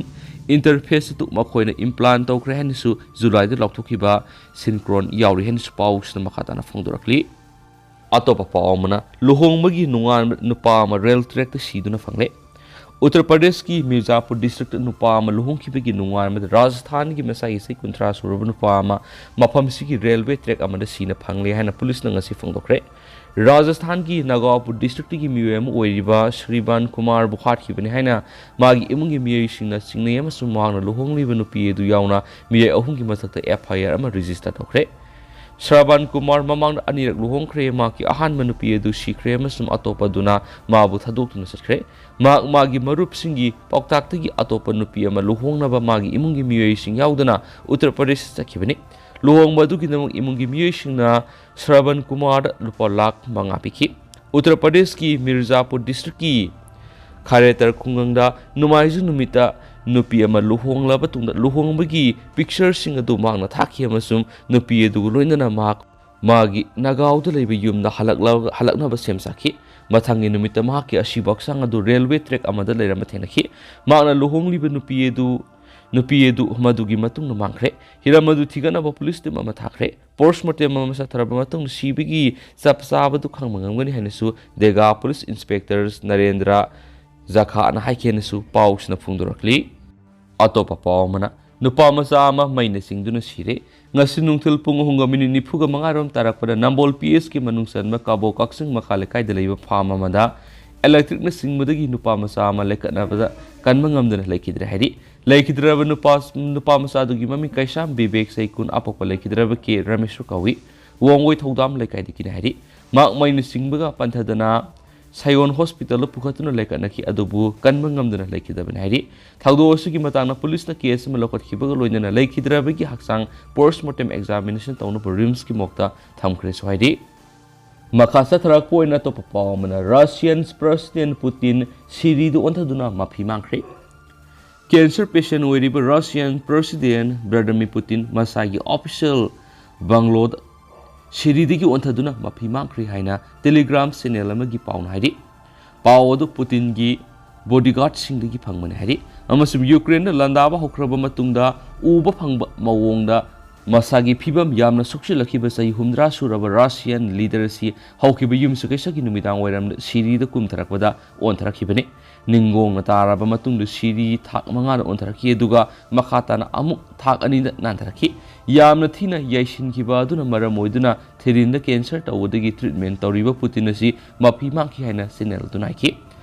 interface ꯑꯗꯨ ꯃꯈꯣꯏꯅ implant ꯇꯧꯈ꯭ꯔꯦ ꯍꯥꯏꯅꯁꯨ Julyꯗ ꯂꯥꯎꯊꯣꯛꯈꯤꯕ Synchron ꯌꯥꯎꯔꯤ ꯍꯥꯏꯅꯁꯨ ꯄꯥꯎꯁꯤꯅ ꯃꯈꯥ ꯇꯥꯅ ꯐꯣꯡꯗꯣꯔꯛꯂꯤ꯫ ꯑꯇꯣꯞꯄ ꯄꯥꯎ ꯑꯃꯅ, ꯂꯨꯍꯣꯡꯕꯒꯤ ꯅꯣꯡꯉꯥꯟꯕ ꯅꯨꯄꯥ ꯑꯃ rail trackꯇ ꯁꯤꯗꯨꯅ ꯐꯪꯂꯦ꯫ ꯎꯠꯇꯔ ꯄ꯭ꯔꯗꯦꯁꯀꯤ ꯃꯤꯔꯖꯥꯄꯨꯔ districtꯇ ꯅꯨꯄꯥ ꯑꯃ ꯂꯨꯍꯣꯡꯈꯤꯕꯒꯤ ꯅꯣꯡꯉꯥꯟꯕꯗ ꯔꯥꯖꯁꯊꯥꯟꯒꯤ ꯃꯁꯥꯒꯤ ꯆꯍꯤ ꯀꯨꯟꯊ꯭ꯔꯥ ꯁꯨꯔꯕ ꯅꯨꯄꯥ ꯑꯃ ꯃꯐꯝ ꯑꯁꯤꯒꯤ railway track ꯑꯃꯗ ꯁꯤꯅ ꯐꯪꯂꯦ ꯍꯥꯏꯅ ꯄꯨꯂꯤꯁꯅ ꯉꯁꯤ ꯐꯣꯡꯗꯣꯛꯈ꯭ꯔꯦ꯫ ꯔꯥꯖꯁꯊꯥꯟꯒꯤ ꯅꯥꯒꯥꯎꯄꯨꯔ districtꯀꯤ ꯃꯤꯑꯣꯏ ꯑꯃ ꯑꯣꯏꯔꯤꯕ ꯁ꯭ꯔꯤꯕꯥꯟ ꯀꯨꯃꯥꯔꯕꯨ ꯍꯥꯠꯈꯤꯕꯅꯤ ꯍꯥꯏꯅ ꯃꯥꯒꯤ ꯏꯃꯨꯡꯒꯤ ꯃꯤꯑꯣꯏꯁꯤꯡꯅ ꯆꯤꯡꯅꯩ ꯑꯃꯁꯨꯡ ꯃꯍꯥꯛꯅ ꯂꯨꯍꯣꯡꯂꯤꯕ ꯅꯨꯄꯤ ꯑꯗꯨ ꯌꯥꯎꯅ ꯃꯤꯑꯣꯏ ꯑꯍꯨꯝꯒꯤ ꯃꯊꯛꯇ F I R ꯑꯃ register ꯇꯧꯈ꯭ꯔꯦ꯫ ꯁ꯭ꯔꯥꯕꯟ ꯀꯨꯃꯥꯔ ꯃꯃꯥꯡꯗ ꯑꯅꯤꯔꯛ ꯂꯨꯍꯣꯡꯈ꯭ꯔꯦ꯫ ꯃꯍꯥꯛꯀꯤ ꯑꯍꯥꯟꯕ ꯅꯨꯄꯤ ꯑꯗꯨ ꯁꯤꯈ꯭ꯔꯦ ꯑꯃꯁꯨꯡ ꯑꯇꯣꯞꯄꯗꯨꯅ ꯃꯥꯕꯨ ꯊꯥꯗꯣꯛꯇꯨꯅ ꯆꯠꯈ꯭ꯔꯦ꯫ ꯃꯍꯥꯛ ꯃꯥꯒꯤ ꯃꯔꯨꯞꯁꯤꯡꯒꯤ ꯄꯥꯎꯇꯥꯛꯇꯒꯤ ꯑꯇꯣꯞꯄ ꯅꯨꯄꯤ ꯑꯃ ꯂꯨꯍꯣꯡꯅꯕ ꯃꯥꯒꯤ ꯏꯃꯨꯡꯒꯤ ꯃꯤꯑꯣꯏꯁꯤꯡ ꯌꯥꯎꯗꯅ ꯎꯠꯇꯔ ꯄ꯭ꯔꯗꯦꯁꯇ ꯆꯠꯈꯤꯕꯅꯤ꯫ ꯂꯨꯍꯣꯡꯕ ꯑꯗꯨꯒꯤꯗꯃꯛ ꯏꯃꯨꯡꯒꯤ ꯃꯤꯑꯣꯏꯁꯤꯡꯅ ꯁ꯭ꯔꯥꯕꯟ ꯀꯨꯃꯥꯔꯗ ꯂꯨꯄꯥ ꯂꯥꯈ ꯃꯉꯥ ꯄꯤꯈꯤ꯫ ꯎꯠꯇꯔ ꯄ꯭ꯔꯗꯦꯁꯀꯤ ꯃꯤꯔꯖꯥꯄꯨꯔ districtꯀꯤ ꯈꯥꯔꯦꯇꯔ ꯈꯨꯡꯒꯪꯗ ꯅꯣꯡꯃꯥꯏꯖꯤꯡ ꯅꯨꯃꯤꯠꯇ ꯅꯨꯄꯤ ꯑꯃ ꯂꯨꯍꯣꯡꯂꯕ ꯇꯨꯡꯗ ꯂꯨꯍꯣꯡꯕꯒꯤ pictureꯁꯤꯡ ꯑꯗꯨ ꯃꯍꯥꯛꯅ ꯊꯥꯈꯤ ꯑꯃꯁꯨꯡ ꯅꯨꯄꯤ ꯑꯗꯨꯒ ꯂꯣꯏꯅꯅ ꯃꯍꯥꯛ ꯃꯥꯒꯤ ꯅꯥꯒꯥꯎꯗ ꯂꯩꯕ ꯌꯨꯝꯗ ꯍꯜꯂꯛꯂ-, ꯍꯜꯂꯛꯅꯕ ꯁꯦꯝ ꯁꯥꯈꯤ꯫ ꯃꯊꯪꯒꯤ ꯅꯨꯃꯤꯠꯇ ꯃꯍꯥꯛꯀꯤ ꯑꯁꯤꯕ ꯍꯛꯆꯥꯡ ꯑꯗꯨ railway track ꯑꯃꯗ ꯂꯩꯔꯝꯕ ꯊꯦꯡꯅꯈꯤ꯫ ꯃꯍꯥꯛꯅ ꯂꯨꯍꯣꯡꯂꯤꯕ ꯅꯨꯄꯤ ꯑꯗꯨ, ꯅꯨꯄꯤ ꯑꯗꯨ ꯃꯗꯨꯒꯤ ꯃꯇꯨꯡꯗ ꯃꯥꯡꯈ꯭ꯔꯦ꯫ ꯍꯤꯔꯝ ꯑꯗꯨ ꯊꯤꯒꯠꯅꯕ ꯄꯨꯂꯤꯁ team ꯑꯃ ꯊꯥꯈ꯭ꯔꯦ꯫ Post mortem ꯑꯃ ꯆꯠꯊꯔꯕ ꯃꯇꯨꯡꯗ ꯁꯤꯕꯒꯤ ꯆꯞ ꯆꯥꯕꯗꯨ ꯈꯪꯕ ꯉꯝꯒꯅꯤ ꯍꯥꯏꯅꯁꯨ ꯗꯦꯒꯥ ꯄꯨꯂꯤꯁ inspector ꯅꯔꯦꯟꯗ꯭ꯔ ꯖꯈꯥꯅ ꯍꯥꯏꯈꯤ ꯍꯥꯏꯅꯁꯨ ꯄꯥꯎꯁꯤꯅ ꯐꯣꯡꯗꯣꯔꯛꯂꯤ꯫ ꯑꯇꯣꯞꯄ ꯄꯥꯎ ꯑꯃꯅ, ꯅꯨꯄꯥ ꯃꯆꯥ ꯑꯃ ꯃꯩꯅ ꯆꯤꯡꯗꯨꯅ ꯁꯤꯔꯦ꯫ ꯉꯁꯤ ꯅꯨꯡꯊꯤꯜ ꯄꯨꯡ ꯑꯍꯨꯝꯒ minute ꯅꯤꯐꯨꯒ ꯃꯉꯥꯔꯣꯝ ꯇꯥꯔꯛꯄꯗ ꯅꯝꯕꯣꯜ P H ꯀꯤ ꯃꯅꯨꯡ ꯆꯟꯕ ꯀꯥꯕꯣꯛ ꯀꯛꯆꯤꯡ ꯃꯈꯥ ꯂꯩꯀꯥꯏꯗ ꯂꯩꯕ farm ꯑꯃꯗ electricꯅ ꯆꯤꯡꯕꯗꯒꯤ ꯅꯨꯄꯥ ꯃꯆꯥ ꯑꯃ ꯂꯩꯈꯠꯅꯕꯗ ꯀꯟꯕ ꯉꯝꯗꯅ ꯂꯩꯈꯤꯗ꯭ꯔꯦ ꯍꯥꯏꯔꯤ꯫ ꯂꯩꯈꯤꯗ꯭ꯔꯕ ꯅꯨꯄꯥ, ꯅꯨꯄꯥ ꯃꯆꯥꯗꯨꯒꯤ ꯃꯃꯤꯡ ꯀꯩꯁꯥꯝ ꯕꯤꯕꯦꯛ, ꯆꯍꯤ ꯀꯨꯟ, ꯑꯄꯣꯛꯄ ꯂꯩꯈꯤꯗ꯭ꯔꯕ ꯀꯦ ꯔꯃꯦꯁ꯭ꯋꯔ ꯀꯧꯏ꯫ ꯋꯥꯡꯒꯣꯏ ꯊꯧꯗꯥꯝ ꯂꯩꯀꯥꯏꯗꯒꯤꯅꯤ ꯍꯥꯏꯔꯤ꯫ ꯃꯍꯥꯛ ꯃꯩꯅ ꯆꯤꯡꯕꯒ ꯄꯟꯊꯗꯅ ꯁꯥꯏꯑꯣꯟ ꯍꯣꯁꯄꯤꯇꯥꯜꯗ ꯄꯨꯈꯠꯇꯨꯅ ꯂꯩꯈꯠꯅꯈꯤ, ꯑꯗꯨꯕꯨ ꯀꯟꯕ ꯉꯝꯗꯅ ꯂꯩꯈꯤꯗꯕꯅꯤ ꯍꯥꯏꯔꯤ꯫ ꯊꯧꯗꯣꯛ ꯑꯁꯤꯒꯤ ꯃꯇꯥꯡꯗ ꯄꯨꯂꯤꯁꯅ ꯀꯦꯁ ꯑꯃ ꯂꯧꯈꯠꯈꯤꯕꯒ ꯂꯣꯏꯅꯅ ꯂꯩꯈꯤꯗ꯭ꯔꯕꯒꯤ ꯍꯛꯆꯥꯡ ꯄꯣꯁꯠꯃꯣꯔꯇꯦꯝ ꯑꯦꯛꯖꯥꯃꯤꯅꯦꯁꯟ ꯇꯧꯅꯕ ꯔꯤꯝꯁꯀꯤ ꯃꯣꯔꯒꯇ ꯊꯝꯈ꯭ꯔꯦꯁꯨ ꯍꯥꯏꯔꯤ꯫ ꯃꯈꯥ ꯆꯠꯊꯔꯛꯄ ꯑꯣꯏꯅ ꯑꯇꯣꯞꯄ ꯄꯥꯎ ꯑꯃꯅ, ꯔꯁꯤꯌꯥꯟ ꯄ꯭ꯔꯁꯤꯗꯦꯟ ꯄꯨꯇꯤꯟ ꯁꯤꯔꯤꯗ ꯑꯣꯟꯊꯗꯨꯅ ꯃꯐꯤ ꯃꯥꯡꯈ꯭ꯔꯦ꯫ ꯀꯦꯟꯁꯔ ꯄꯦꯁꯦꯟ ꯑꯣꯏꯔꯤꯕ ꯔꯁꯤꯌꯥꯟ ꯄ꯭ꯔꯁꯤꯗꯦꯟ ꯚ꯭ꯂꯥꯗꯤꯃꯤꯔ ꯄꯨꯇꯤꯟ ꯃꯁꯥꯒꯤ ꯑꯣꯐꯤꯁꯤꯌꯦꯜ ꯕꯪꯒ꯭ꯂꯣꯗ ꯁꯤꯔꯤꯗꯒꯤ ꯑꯣꯟꯊꯗꯨꯅ ꯃꯐꯤ ꯃꯥꯡꯈ꯭ꯔꯦ ꯍꯥꯏꯅ ꯇꯦꯂꯤꯒ꯭ꯔꯥꯝ ꯆꯦꯅꯦꯜ ꯑꯃꯒꯤ ꯄꯥꯎꯅ ꯍꯥꯏꯔꯤ꯫ ꯄꯥꯎ ꯑꯗꯨ ꯄꯨꯇꯤꯟꯒꯤ ꯕꯣꯗꯤꯒꯥꯔꯗꯁꯤꯡꯗꯒꯤ ꯐꯪꯕꯅꯤ ꯍꯥꯏꯔꯤ, ꯑꯃꯁꯨꯡ ꯌꯨꯀ꯭ꯔꯦꯟꯗ ꯂꯥꯟꯗꯥꯕ ꯍꯧꯈ꯭ꯔꯕ ꯃꯇꯨꯡꯗ ꯎꯕ ꯐꯪꯕ ꯃꯑꯣꯡꯗ ꯃꯁꯥꯒꯤ ꯐꯤꯕꯝ ꯌꯥꯝꯅ ꯁꯣꯛꯆꯤꯜꯂꯛꯈꯤꯕ ꯆꯍꯤ ꯍꯨꯝꯗ꯭ꯔꯥ ꯁꯨꯔꯕ ꯔꯁꯤꯌꯥꯟ ꯂꯤꯗꯔ ꯑꯁꯤ ꯍꯧꯈꯤꯕ ꯌꯨꯝꯁꯀꯩꯁꯒꯤ ꯅꯨꯃꯤꯗꯥꯡ ꯋꯥꯏꯔꯝꯗ ꯁꯤꯔꯤꯗ ꯀꯨꯝꯊꯔꯛꯄꯗ ꯑꯣꯟꯊꯔꯛꯈꯤꯕꯅꯤ꯫ ꯅꯤꯡꯒꯣꯡꯅ ꯇꯥꯔꯕ ꯃꯇꯨꯡꯗ ꯁꯤꯔꯤ ꯊꯥꯛ ꯃꯉꯥꯗ ꯑꯣꯟꯊꯔꯛꯈꯤ, ꯑꯗꯨꯒ ꯃꯈꯥ ꯇꯥꯅ ꯑꯃꯨꯛ ꯊꯥꯛ ꯑꯅꯤꯗ ꯅꯥꯟꯊꯔꯛꯈꯤ꯫ ꯌꯥꯝꯅ ꯊꯤꯅ ꯌꯩꯁꯤꯟꯈꯤꯕ ꯑꯗꯨꯅ ꯃꯔꯝ ꯑꯣꯏꯗꯨꯅ ꯊꯤꯔꯤꯟꯗ ꯀꯦꯟꯁꯔ ꯇꯧꯕꯗꯒꯤ ꯇ꯭ꯔꯤꯠꯃꯦꯟ ꯇꯧꯔꯤꯕ ꯄꯨꯇꯤꯟ ꯑꯁꯤ ꯃꯐꯤ ꯃꯥꯡꯈꯤ ꯍꯥꯏꯅ ꯆꯦꯅꯦꯜ ꯑꯗꯨꯅ ꯍꯥꯏꯈꯤ꯫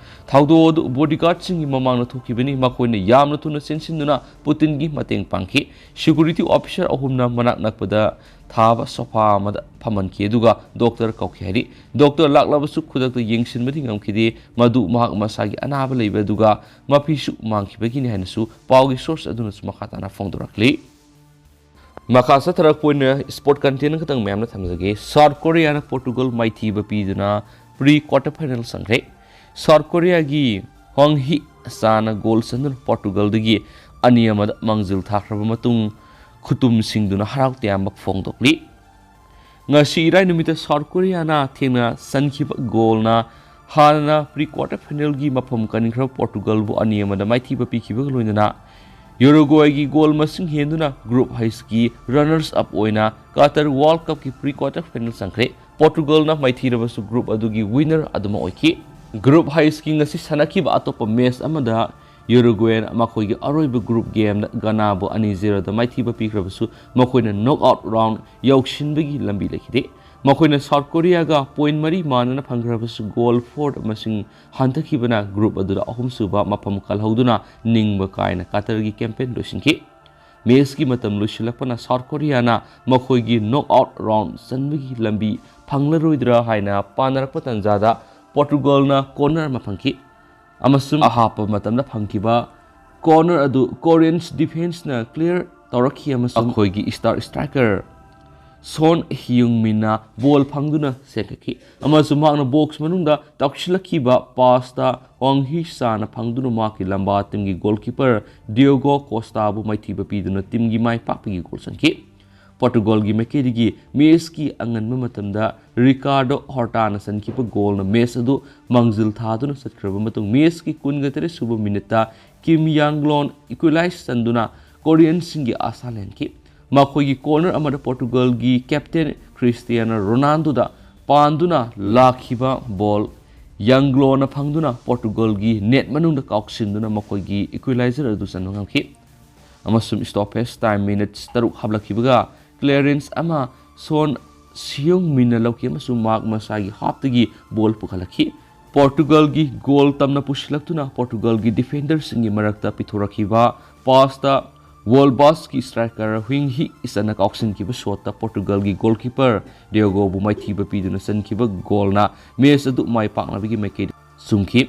ꯊꯧꯗꯣꯛ ꯑꯗꯨ ꯕꯣꯗꯤꯒꯥꯔꯗꯁꯤꯡꯒꯤ ꯃꯃꯥꯡꯗ ꯊꯣꯛꯈꯤꯕꯅꯤ꯫ ꯃꯈꯣꯏꯅ ꯌꯥꯝꯅ ꯊꯨꯅ ꯆꯦꯟꯁꯤꯟꯗꯨꯅ ꯄꯨꯇꯤꯟꯒꯤ ꯃꯇꯦꯡ ꯄꯥꯡꯈꯤ꯫ ꯁꯦꯀ꯭ꯌꯨꯔꯤꯇꯤ ꯑꯣꯐꯤꯁꯥꯔ ꯑꯍꯨꯝꯅ ꯃꯅꯥꯛ ꯅꯛꯄꯗ ꯊꯥꯕ ꯁꯣꯐꯥ ꯑꯃꯗ ꯐꯝꯍꯟꯈꯤ, ꯑꯗꯨꯒ ꯗꯣꯛꯇꯔ ꯀꯧꯈꯤ ꯍꯥꯏꯔꯤ꯫ ꯗꯣꯛꯇꯔ ꯂꯥꯛꯂꯕꯁꯨ ꯈꯨꯗꯛꯇ ꯌꯦꯡꯁꯤꯟꯕꯗꯤ ꯉꯝꯈꯤꯗꯦ꯫ ꯃꯗꯨ ꯃꯍꯥꯛ ꯃꯁꯥꯒꯤ ꯑꯅꯥꯕ ꯂꯩꯕ ꯑꯗꯨꯒ ꯃꯐꯤꯁꯨ ꯃꯥꯡꯈꯤꯕꯒꯤꯅꯤ ꯍꯥꯏꯅꯁꯨ ꯄꯥꯎꯒꯤ ꯁꯣꯔꯁ ꯑꯗꯨꯅꯁꯨ ꯃꯈꯥ ꯇꯥꯅ ꯐꯣꯡꯗꯣꯔꯛꯂꯤ꯫ ꯃꯈꯥ ꯆꯠꯊꯔꯛꯄ ꯑꯣꯏꯅ ꯁ꯭ꯄꯣꯔꯠ ꯀꯟꯇꯦꯟ ꯈꯛꯇꯪ ꯃꯌꯥꯝꯅ ꯊꯝꯖꯒꯦ꯫ ꯁꯥꯎꯠ ꯀꯣꯔꯤꯌꯥꯅ ꯄꯣꯔꯇꯨꯒꯜ ꯃꯥꯏꯊꯤꯕ ꯄꯤꯗꯨꯅ ꯄ꯭ꯔꯤ ꯀ꯭ꯋꯥꯔꯇꯔ ꯐꯥꯏꯅꯦꯜ ꯆꯪꯈ꯭ꯔꯦ꯫ ꯁꯥꯎꯠ ꯀꯣꯔꯤꯌꯥꯒꯤ ꯍ꯭ꯋꯥꯡ ꯍꯤ ꯆꯥꯅ ꯒꯣꯜ ꯆꯟꯗꯨꯅ ꯄꯣꯔꯇꯨꯒꯜꯗꯒꯤ ꯑꯅꯤ ꯑꯃꯗ ꯃꯥꯡꯖꯤꯜ ꯊꯥꯈ꯭ꯔꯕ ꯃꯇꯨꯡ, ꯈꯨꯇꯨꯝꯁꯤꯡꯗꯨꯅ ꯍꯔꯥꯎ ꯇꯌꯥꯝꯕ ꯐꯣꯡꯗꯣꯛꯂꯤ꯫ ꯉꯁꯤ ꯏꯔꯥꯏ ꯅꯨꯃꯤꯠꯇ ꯁꯥꯎꯠ ꯀꯣꯔꯤꯌꯥꯅ ꯊꯦꯡꯅ ꯆꯟꯈꯤꯕ ꯒꯣꯜꯅ ꯍꯥꯟꯅꯅ ꯄ꯭ꯔꯤ ꯀ꯭ꯋꯥꯔꯇꯔ ꯐꯥꯏꯅꯦꯜꯒꯤ ꯃꯐꯝ ꯀꯟꯈ꯭ꯔꯕ ꯄꯣꯔꯇꯨꯒꯜꯕꯨ ꯑꯅꯤ ꯑꯃꯗ ꯃꯥꯏꯊꯤꯕ ꯄꯤꯈꯤꯕꯒ ꯂꯣꯏꯅꯅ ꯌꯨꯔꯨꯒ꯭ꯋꯦꯒꯤ ꯒꯣꯜ ꯃꯁꯤꯡ ꯍꯦꯟꯗꯨꯅ ꯒ꯭ꯔꯨꯞ ꯍꯩꯁꯀꯤ ꯔꯅꯔꯁ ꯑꯞ ꯑꯣꯏꯅ ꯀꯇꯔ ꯋꯥꯔꯜꯗ ꯀꯞꯀꯤ ꯄ꯭ꯔꯤ ꯀ꯭ꯋꯥꯔꯇꯔ ꯐꯥꯏꯅꯦꯜ ꯆꯪꯈ꯭ꯔꯦ꯫ ꯄꯣꯔꯇꯨꯒꯜꯅ ꯃꯥꯏꯊꯤꯔꯕꯁꯨ ꯒ꯭ꯔꯨꯞ ꯑꯗꯨꯒꯤ ꯋꯤꯅꯔ ꯑꯗꯨꯃꯛ ꯑꯣꯏꯈꯤ꯫ ꯒ꯭ꯔꯨꯞ ꯍꯩꯁꯀꯤ ꯉꯁꯤ ꯁꯥꯟꯅꯈꯤꯕ ꯑꯇꯣꯞꯄ ꯃꯦꯆ ꯑꯃꯗ ꯌꯨꯔꯨꯒ꯭ꯋꯦꯅ ꯃꯈꯣꯏꯒꯤ ꯑꯔꯣꯏꯕ ꯒ꯭ꯔꯨꯞ ꯒꯦꯝꯗ ꯒꯅꯥꯕꯨ ꯑꯅꯤ ꯖꯦꯔꯣꯗ ꯃꯥꯏꯊꯤꯕ ꯄꯤꯈ꯭ꯔꯕꯁꯨ, ꯃꯈꯣꯏꯅ ꯅꯣꯛ ꯑꯥꯎꯠ ꯔꯥꯎꯟ ꯌꯧꯁꯤꯟꯕꯒꯤ ꯂꯝꯕꯤ ꯂꯩꯈꯤꯗꯦ꯫ ꯃꯈꯣꯏꯅ ꯁꯥꯎꯠ ꯀꯣꯔꯤꯌꯥꯒ ꯄꯣꯏꯟ ꯃꯔꯤ ꯃꯥꯟꯅꯅ ꯐꯪꯈ꯭ꯔꯕꯁꯨ, ꯒꯣꯜ ꯐꯣꯔ ꯃꯁꯤꯡ ꯍꯟꯊꯈꯤꯕꯅ ꯒ꯭ꯔꯨꯞ ꯑꯗꯨꯗ ꯑꯍꯨꯝꯁꯨꯕ ꯃꯐꯝ ꯀꯜꯍꯧꯗꯨꯅ ꯅꯤꯡꯕ ꯀꯥꯏꯅ ꯀꯇꯔꯒꯤ ꯀꯦꯝꯄꯦꯟ ꯂꯣꯏꯁꯤꯟꯈꯤ꯫ ꯃꯦꯆꯀꯤ ꯃꯇꯝ ꯂꯣꯏꯁꯤꯜꯂꯛꯄꯅ ꯁꯥꯎꯠ ꯀꯣꯔꯤꯌꯥꯅ ꯃꯈꯣꯏꯒꯤ ꯅꯣꯛ ꯑꯥꯎꯠ ꯔꯥꯎꯟ ꯆꯟꯕꯒꯤ ꯂꯝꯕꯤ ꯐꯪꯂꯔꯣꯏꯗ꯭ꯔꯥ ꯍꯥꯏꯅ ꯄꯥꯅꯔꯛꯄ ꯇꯥꯟꯖꯥꯗ ꯄꯣꯔꯇꯨꯒꯜꯅ ꯀꯣꯔꯅꯔ ꯑꯃ ꯐꯪꯈꯤ ꯑꯃꯁꯨꯡ ꯑꯍꯥꯞꯄ ꯃꯇꯝꯗ ꯐꯪꯈꯤꯕ ꯀꯣꯔꯅꯔ ꯑꯗꯨ ꯀꯣꯔꯤꯌꯟꯁ ꯗꯤꯐꯦꯟꯁꯅ ꯀ꯭ꯂꯤꯌꯔ ꯇꯧꯔꯛꯈꯤ ꯑꯃꯁꯨꯡ ꯑꯩꯈꯣꯏꯒꯤ ꯁ꯭ꯇꯥꯔ ꯁ꯭ꯇ꯭ꯔꯥꯏꯀꯔ ꯁꯣꯟ ꯍꯤꯌꯨꯡ ꯃꯤꯟꯅ ꯕꯣꯜ ꯐꯪꯗꯨꯅ ꯆꯦꯟꯈꯠꯈꯤ ꯑꯃꯁꯨꯡ ꯃꯍꯥꯛꯅ ꯕꯣꯛꯁ ꯃꯅꯨꯡꯗ ꯇꯧꯁꯤꯜꯂꯛꯈꯤꯕ ꯄꯥꯁꯇ ꯋꯥꯡ ꯍꯤ ꯁꯥꯅ ꯐꯪꯗꯨꯅ ꯃꯍꯥꯛꯀꯤ ꯂꯝꯕꯥ ꯇꯤꯝꯒꯤ ꯒꯣꯜꯀꯤꯄꯔ ꯗꯤꯌꯣꯒꯣ ꯀꯣꯁꯇꯥꯕꯨ ꯃꯥꯏꯊꯤꯕ ꯄꯤꯗꯨꯅ ꯇꯤꯝꯒꯤ ꯃꯥꯏ ꯄꯥꯛꯄꯒꯤ ꯒꯣꯜ ꯆꯟꯈꯤ꯫ ꯄꯣꯔꯇꯨꯒꯜꯒꯤ ꯃꯥꯏꯀꯩꯗꯒꯤ ꯃꯦꯆꯀꯤ ꯑꯉꯟꯕ ꯃꯇꯝꯗ ꯔꯤꯀꯥꯔꯗꯣ ꯍꯣꯔꯇꯥꯅ ꯆꯟꯈꯤꯕ ꯒꯣꯜꯅ ꯃꯦꯆ ꯑꯗꯨ ꯃꯥꯡꯖꯤꯜ ꯊꯥꯗꯨꯅ ꯆꯠꯈ꯭ꯔꯕ ꯃꯇꯨꯡ ꯃꯦꯆꯀꯤ ꯀꯨꯟꯒ ꯇꯔꯦꯠ ꯁꯨꯕ ꯃꯤꯅꯤꯠꯇ ꯀꯤꯝ ꯌꯥꯡꯒ꯭ꯂꯣꯟ ꯏꯀ꯭ꯋꯦꯂꯥꯏꯁ ꯆꯟꯗꯨꯅ ꯀꯣꯔꯤꯌꯟꯁꯤꯡꯒꯤ ꯑꯥꯁꯥ ꯂꯩꯍꯟꯈꯤ꯫ ꯃꯈꯣꯏꯒꯤ ꯀꯣꯔꯅꯔ ꯑꯃꯗ ꯄꯣꯔꯇꯨꯒꯜꯒꯤ ꯀꯦꯞꯇꯦꯟ ꯈ꯭ꯔꯤꯁꯇꯤꯌꯥꯅꯣ ꯔꯣꯅꯥꯜꯗꯣꯗ ꯄꯥꯟꯗꯨꯅ ꯂꯥꯛꯈꯤꯕ ꯕꯣꯜ ꯌꯥꯡꯒ꯭ꯂꯣꯅ ꯐꯪꯗꯨꯅ ꯄꯣꯔꯇꯨꯒꯜꯒꯤ ꯅꯦꯠ ꯃꯅꯨꯡꯗ ꯀꯥꯎꯁꯤꯟꯗꯨꯅ ꯃꯈꯣꯏꯒꯤ ꯏꯀ꯭ꯋꯦꯂꯥꯏꯖꯔ ꯑꯗꯨ ꯆꯟꯕ ꯉꯝꯈꯤ꯫ ꯑꯃꯁꯨꯡ ꯁ꯭ꯇꯣꯄꯦꯖ ꯇꯥꯏꯝ ꯃꯤꯅꯤꯠꯁ ꯇꯔꯨꯛ ꯍꯥꯞꯂꯛꯈꯤꯕꯒ ꯀ꯭ꯂꯤꯌꯔꯦꯟꯁ ꯑꯃ ꯁꯣꯟ ꯁꯤꯌꯣꯡ ꯃꯤꯟꯅ ꯂꯧꯈꯤ ꯑꯃꯁꯨꯡ ꯃꯍꯥꯛ ꯃꯁꯥꯒꯤ ꯍꯥꯞꯇꯒꯤ ꯕꯣꯜ ꯄꯨꯈꯠꯂꯛꯈꯤ꯫ ꯄꯣꯔꯇꯨꯒꯜꯒꯤ ꯒꯣꯜ ꯇꯝꯅ ꯄꯨꯁꯤꯜꯂꯛꯇꯨꯅ ꯄꯣꯔꯇꯨꯒꯜꯒꯤ ꯗꯤꯐꯦꯟꯗꯔꯁꯤꯡꯒꯤ ꯃꯔꯛꯇ ꯄꯤꯊꯣꯔꯛꯈꯤꯕ ꯄꯥꯁꯇ ꯋꯣꯜꯕꯥꯁꯀꯤ ꯁ꯭ꯇ꯭ꯔꯥꯏꯀꯔ ꯍ꯭ꯋꯤꯡ ꯍꯤ ꯏꯁꯟꯅ ꯀꯥꯎꯁꯤꯟꯈꯤꯕ ꯁꯣꯠꯇ ꯄꯣꯔꯇꯨꯒꯜꯒꯤ ꯒꯣꯜꯀꯤꯄꯔ ꯗꯤꯌꯣꯒꯣꯕꯨ ꯃꯥꯏꯊꯤꯕ ꯄꯤꯗꯨꯅ ꯆꯟꯈꯤꯕ ꯒꯣꯜꯅ ꯃꯦꯆ ꯑꯗꯨ ꯃꯥꯏ ꯄꯥꯛꯅꯕꯒꯤ ꯃꯥꯏꯀꯩꯗ ꯆꯨꯝꯈꯤ꯫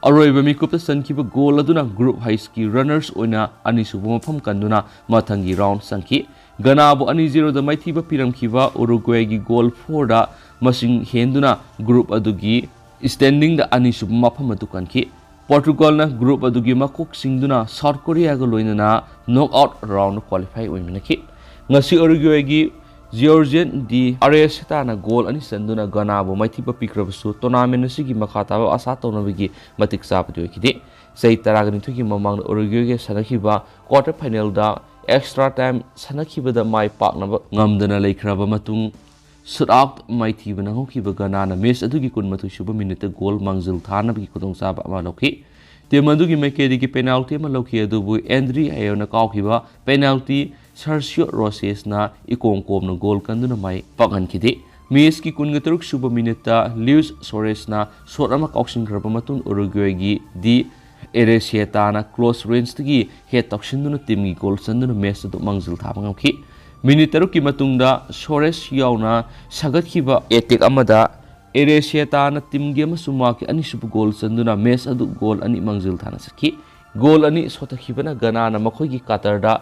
ꯑꯔꯣꯏꯕ ꯃꯤꯀꯨꯞꯇ ꯆꯟꯈꯤꯕ ꯒꯣꯜ ꯑꯗꯨꯅ ꯒ꯭ꯔꯨꯞ ꯍꯩꯆꯀꯤ ꯔꯟꯅꯔꯁ ꯑꯣꯏꯅ ꯑꯅꯤꯁꯨꯕ ꯃꯐꯝ ꯀꯟꯗꯨꯅ ꯃꯊꯪꯒꯤ ꯔꯥꯎꯟ ꯆꯪꯈꯤ꯫ ꯒꯅꯥꯕꯨ ꯑꯅꯤ ꯖꯤꯔꯣꯗ ꯃꯥꯏꯊꯤꯕ ꯄꯤꯔꯝꯈꯤꯕ ꯎꯔꯨꯒ꯭ꯋꯦꯒꯤ ꯒꯣꯜ ꯐꯣꯔꯗ ꯃꯁꯤꯡ ꯍꯦꯟꯗꯨꯅ ꯒ꯭ꯔꯨꯞ ꯑꯗꯨꯒꯤ ꯁ꯭ꯇꯦꯟꯗꯤꯡꯗ ꯑꯅꯤꯁꯨꯕ ꯃꯐꯝ ꯑꯗꯨ ꯀꯟꯈꯤ꯫ ꯄꯣꯔꯇꯨꯒꯜꯅ ꯒ꯭ꯔꯨꯞ ꯑꯗꯨꯒꯤ ꯃꯀꯣꯛ ꯆꯤꯡꯗꯨꯅ ꯁꯥꯎꯠ ꯀꯣꯔꯤꯌꯥꯒ ꯂꯣꯏꯅꯅ ꯅꯣꯛꯑꯥꯎꯠ ꯔꯥꯎꯟꯗ ꯀ꯭ꯋꯥꯂꯤꯐꯥꯏ ꯑꯣꯏꯃꯤꯟꯅꯈꯤ꯫ ꯉꯁꯤ ꯎꯔꯨꯒ꯭ꯋꯦꯒꯤ ꯖꯤꯑꯣꯔꯖꯤꯌꯟ ꯗꯤ ꯑꯔꯦꯁꯦꯇꯥꯅ ꯒꯣꯜ ꯑꯅꯤ ꯆꯟꯗꯨꯅ ꯒꯅꯥꯕꯨ ꯃꯥꯏꯊꯤꯕ ꯄꯤꯈ꯭ꯔꯕꯁꯨ ꯇꯣꯔꯅꯥꯃꯦꯟ ꯑꯁꯤꯒꯤ ꯃꯈꯥ ꯇꯥꯕ ꯑꯥꯁꯥ ꯇꯧꯅꯕꯒꯤ ꯃꯇꯤꯛ ꯆꯥꯕꯗꯤ ꯑꯣꯏꯈꯤꯗꯦ꯫ ꯆꯍꯤ ꯇꯔꯥꯒ ꯅꯤꯊꯣꯏꯒꯤ ꯃꯃꯥꯡꯗ ꯎꯔꯨꯒ꯭ꯋꯦꯒ ꯁꯥꯟꯅꯈꯤꯕ ꯀ꯭ꯋꯥꯔꯇꯔ ꯐꯥꯏꯅꯦꯜꯗ ꯑꯦꯛꯁꯇ꯭ꯔꯥ ꯇꯥꯏꯝ ꯁꯥꯟꯅꯈꯤꯕꯗ ꯃꯥꯏ ꯄꯥꯛꯅꯕ ꯉꯝꯗꯅ ꯂꯩꯈ꯭ꯔꯕ ꯃꯇꯨꯡ ꯁꯨꯠ ꯑꯥꯎꯠ ꯃꯥꯏꯊꯤꯕ ꯅꯪꯍꯧꯈꯤꯕ ꯒꯅꯥꯅ ꯃꯦꯆ ꯑꯗꯨꯒꯤ ꯀꯨꯟꯃꯥꯊꯣꯏ ꯁꯨꯕ ꯃꯤꯅꯤꯠꯇ ꯒꯣꯜ ꯃꯥꯡꯖꯤꯜ ꯊꯥꯅꯕꯒꯤ ꯈꯨꯗꯣꯡꯆꯥꯕ ꯑꯃ ꯂꯧꯈꯤ꯫ ꯇꯤꯝ ꯑꯗꯨꯒꯤ ꯃꯥꯏꯀꯩꯗꯒꯤ ꯄꯦꯅꯥꯜꯇꯤ ꯑꯃ ꯂꯧꯈꯤ, ꯑꯗꯨꯕꯨ ꯑꯦꯟꯗ꯭ꯔꯤ ꯑꯌꯣꯅ ꯀꯥꯎꯈꯤꯕ ꯄꯦꯅꯥꯜꯇꯤ ꯁꯔꯁꯤꯌꯣ ꯔꯣꯁꯦꯁꯅ ꯏꯀꯣꯝ ꯀꯣꯝꯅ ꯒꯣꯜ ꯀꯟꯗꯨꯅ ꯃꯥꯏ ꯄꯥꯛꯍꯟꯈꯤꯗꯦ꯫ ꯃꯦꯆꯀꯤ ꯀꯨꯟꯒ ꯇꯔꯨꯛ ꯁꯨꯕ ꯃꯤꯅꯤꯠꯇ ꯂ꯭ꯌꯨꯏꯁ ꯁꯣꯔꯦꯁꯅ ꯁꯣꯠ ꯑꯃ ꯀꯥꯎꯁꯤꯟꯈ꯭ꯔꯕ ꯃꯇꯨꯡ ꯎꯔꯨꯒ꯭ꯋꯦꯒꯤ ꯗꯤ ꯑꯦꯔꯦꯁꯤꯌꯦꯇꯥꯅ ꯀ꯭ꯂꯣꯁ ꯔꯦꯟꯖꯇꯒꯤ ꯍꯦꯠ ꯇꯧꯁꯤꯟꯗꯨꯅ ꯇꯤꯝꯒꯤ ꯒꯣꯜ ꯆꯟꯗꯨꯅ ꯃꯦꯆ ꯑꯗꯨ ꯃꯥꯡꯖꯤꯜ ꯊꯥꯕ ꯉꯝꯈꯤ꯫ ꯃꯤꯅꯤꯠ ꯇꯔꯨꯛꯀꯤ ꯃꯇꯨꯡꯗ ꯁꯣꯔꯦꯁ ꯌꯥꯎꯅ ꯁꯥꯒꯠꯈꯤꯕ ꯑꯦꯇꯦꯛ ꯑꯃꯗ ꯑꯦꯔꯦꯁꯤꯌꯥꯇꯥꯅ ꯇꯤꯝꯒꯤ ꯑꯃꯁꯨꯡ ꯃꯍꯥꯛꯀꯤ ꯑꯅꯤꯁꯨꯕ ꯒꯣꯜ ꯆꯟꯗꯨꯅ ꯃꯦꯆ ꯑꯗꯨ ꯒꯣꯜ ꯑꯅꯤ ꯃꯥꯡꯖꯤꯜ ꯊꯥꯅ ꯆꯠꯈꯤ꯫ ꯒꯣꯜ ꯑꯅꯤ ꯁꯣꯊꯈꯤꯕꯅ ꯒꯅꯥꯅ ꯃꯈꯣꯏꯒꯤ ꯀ꯭ꯋꯥꯇꯔꯗ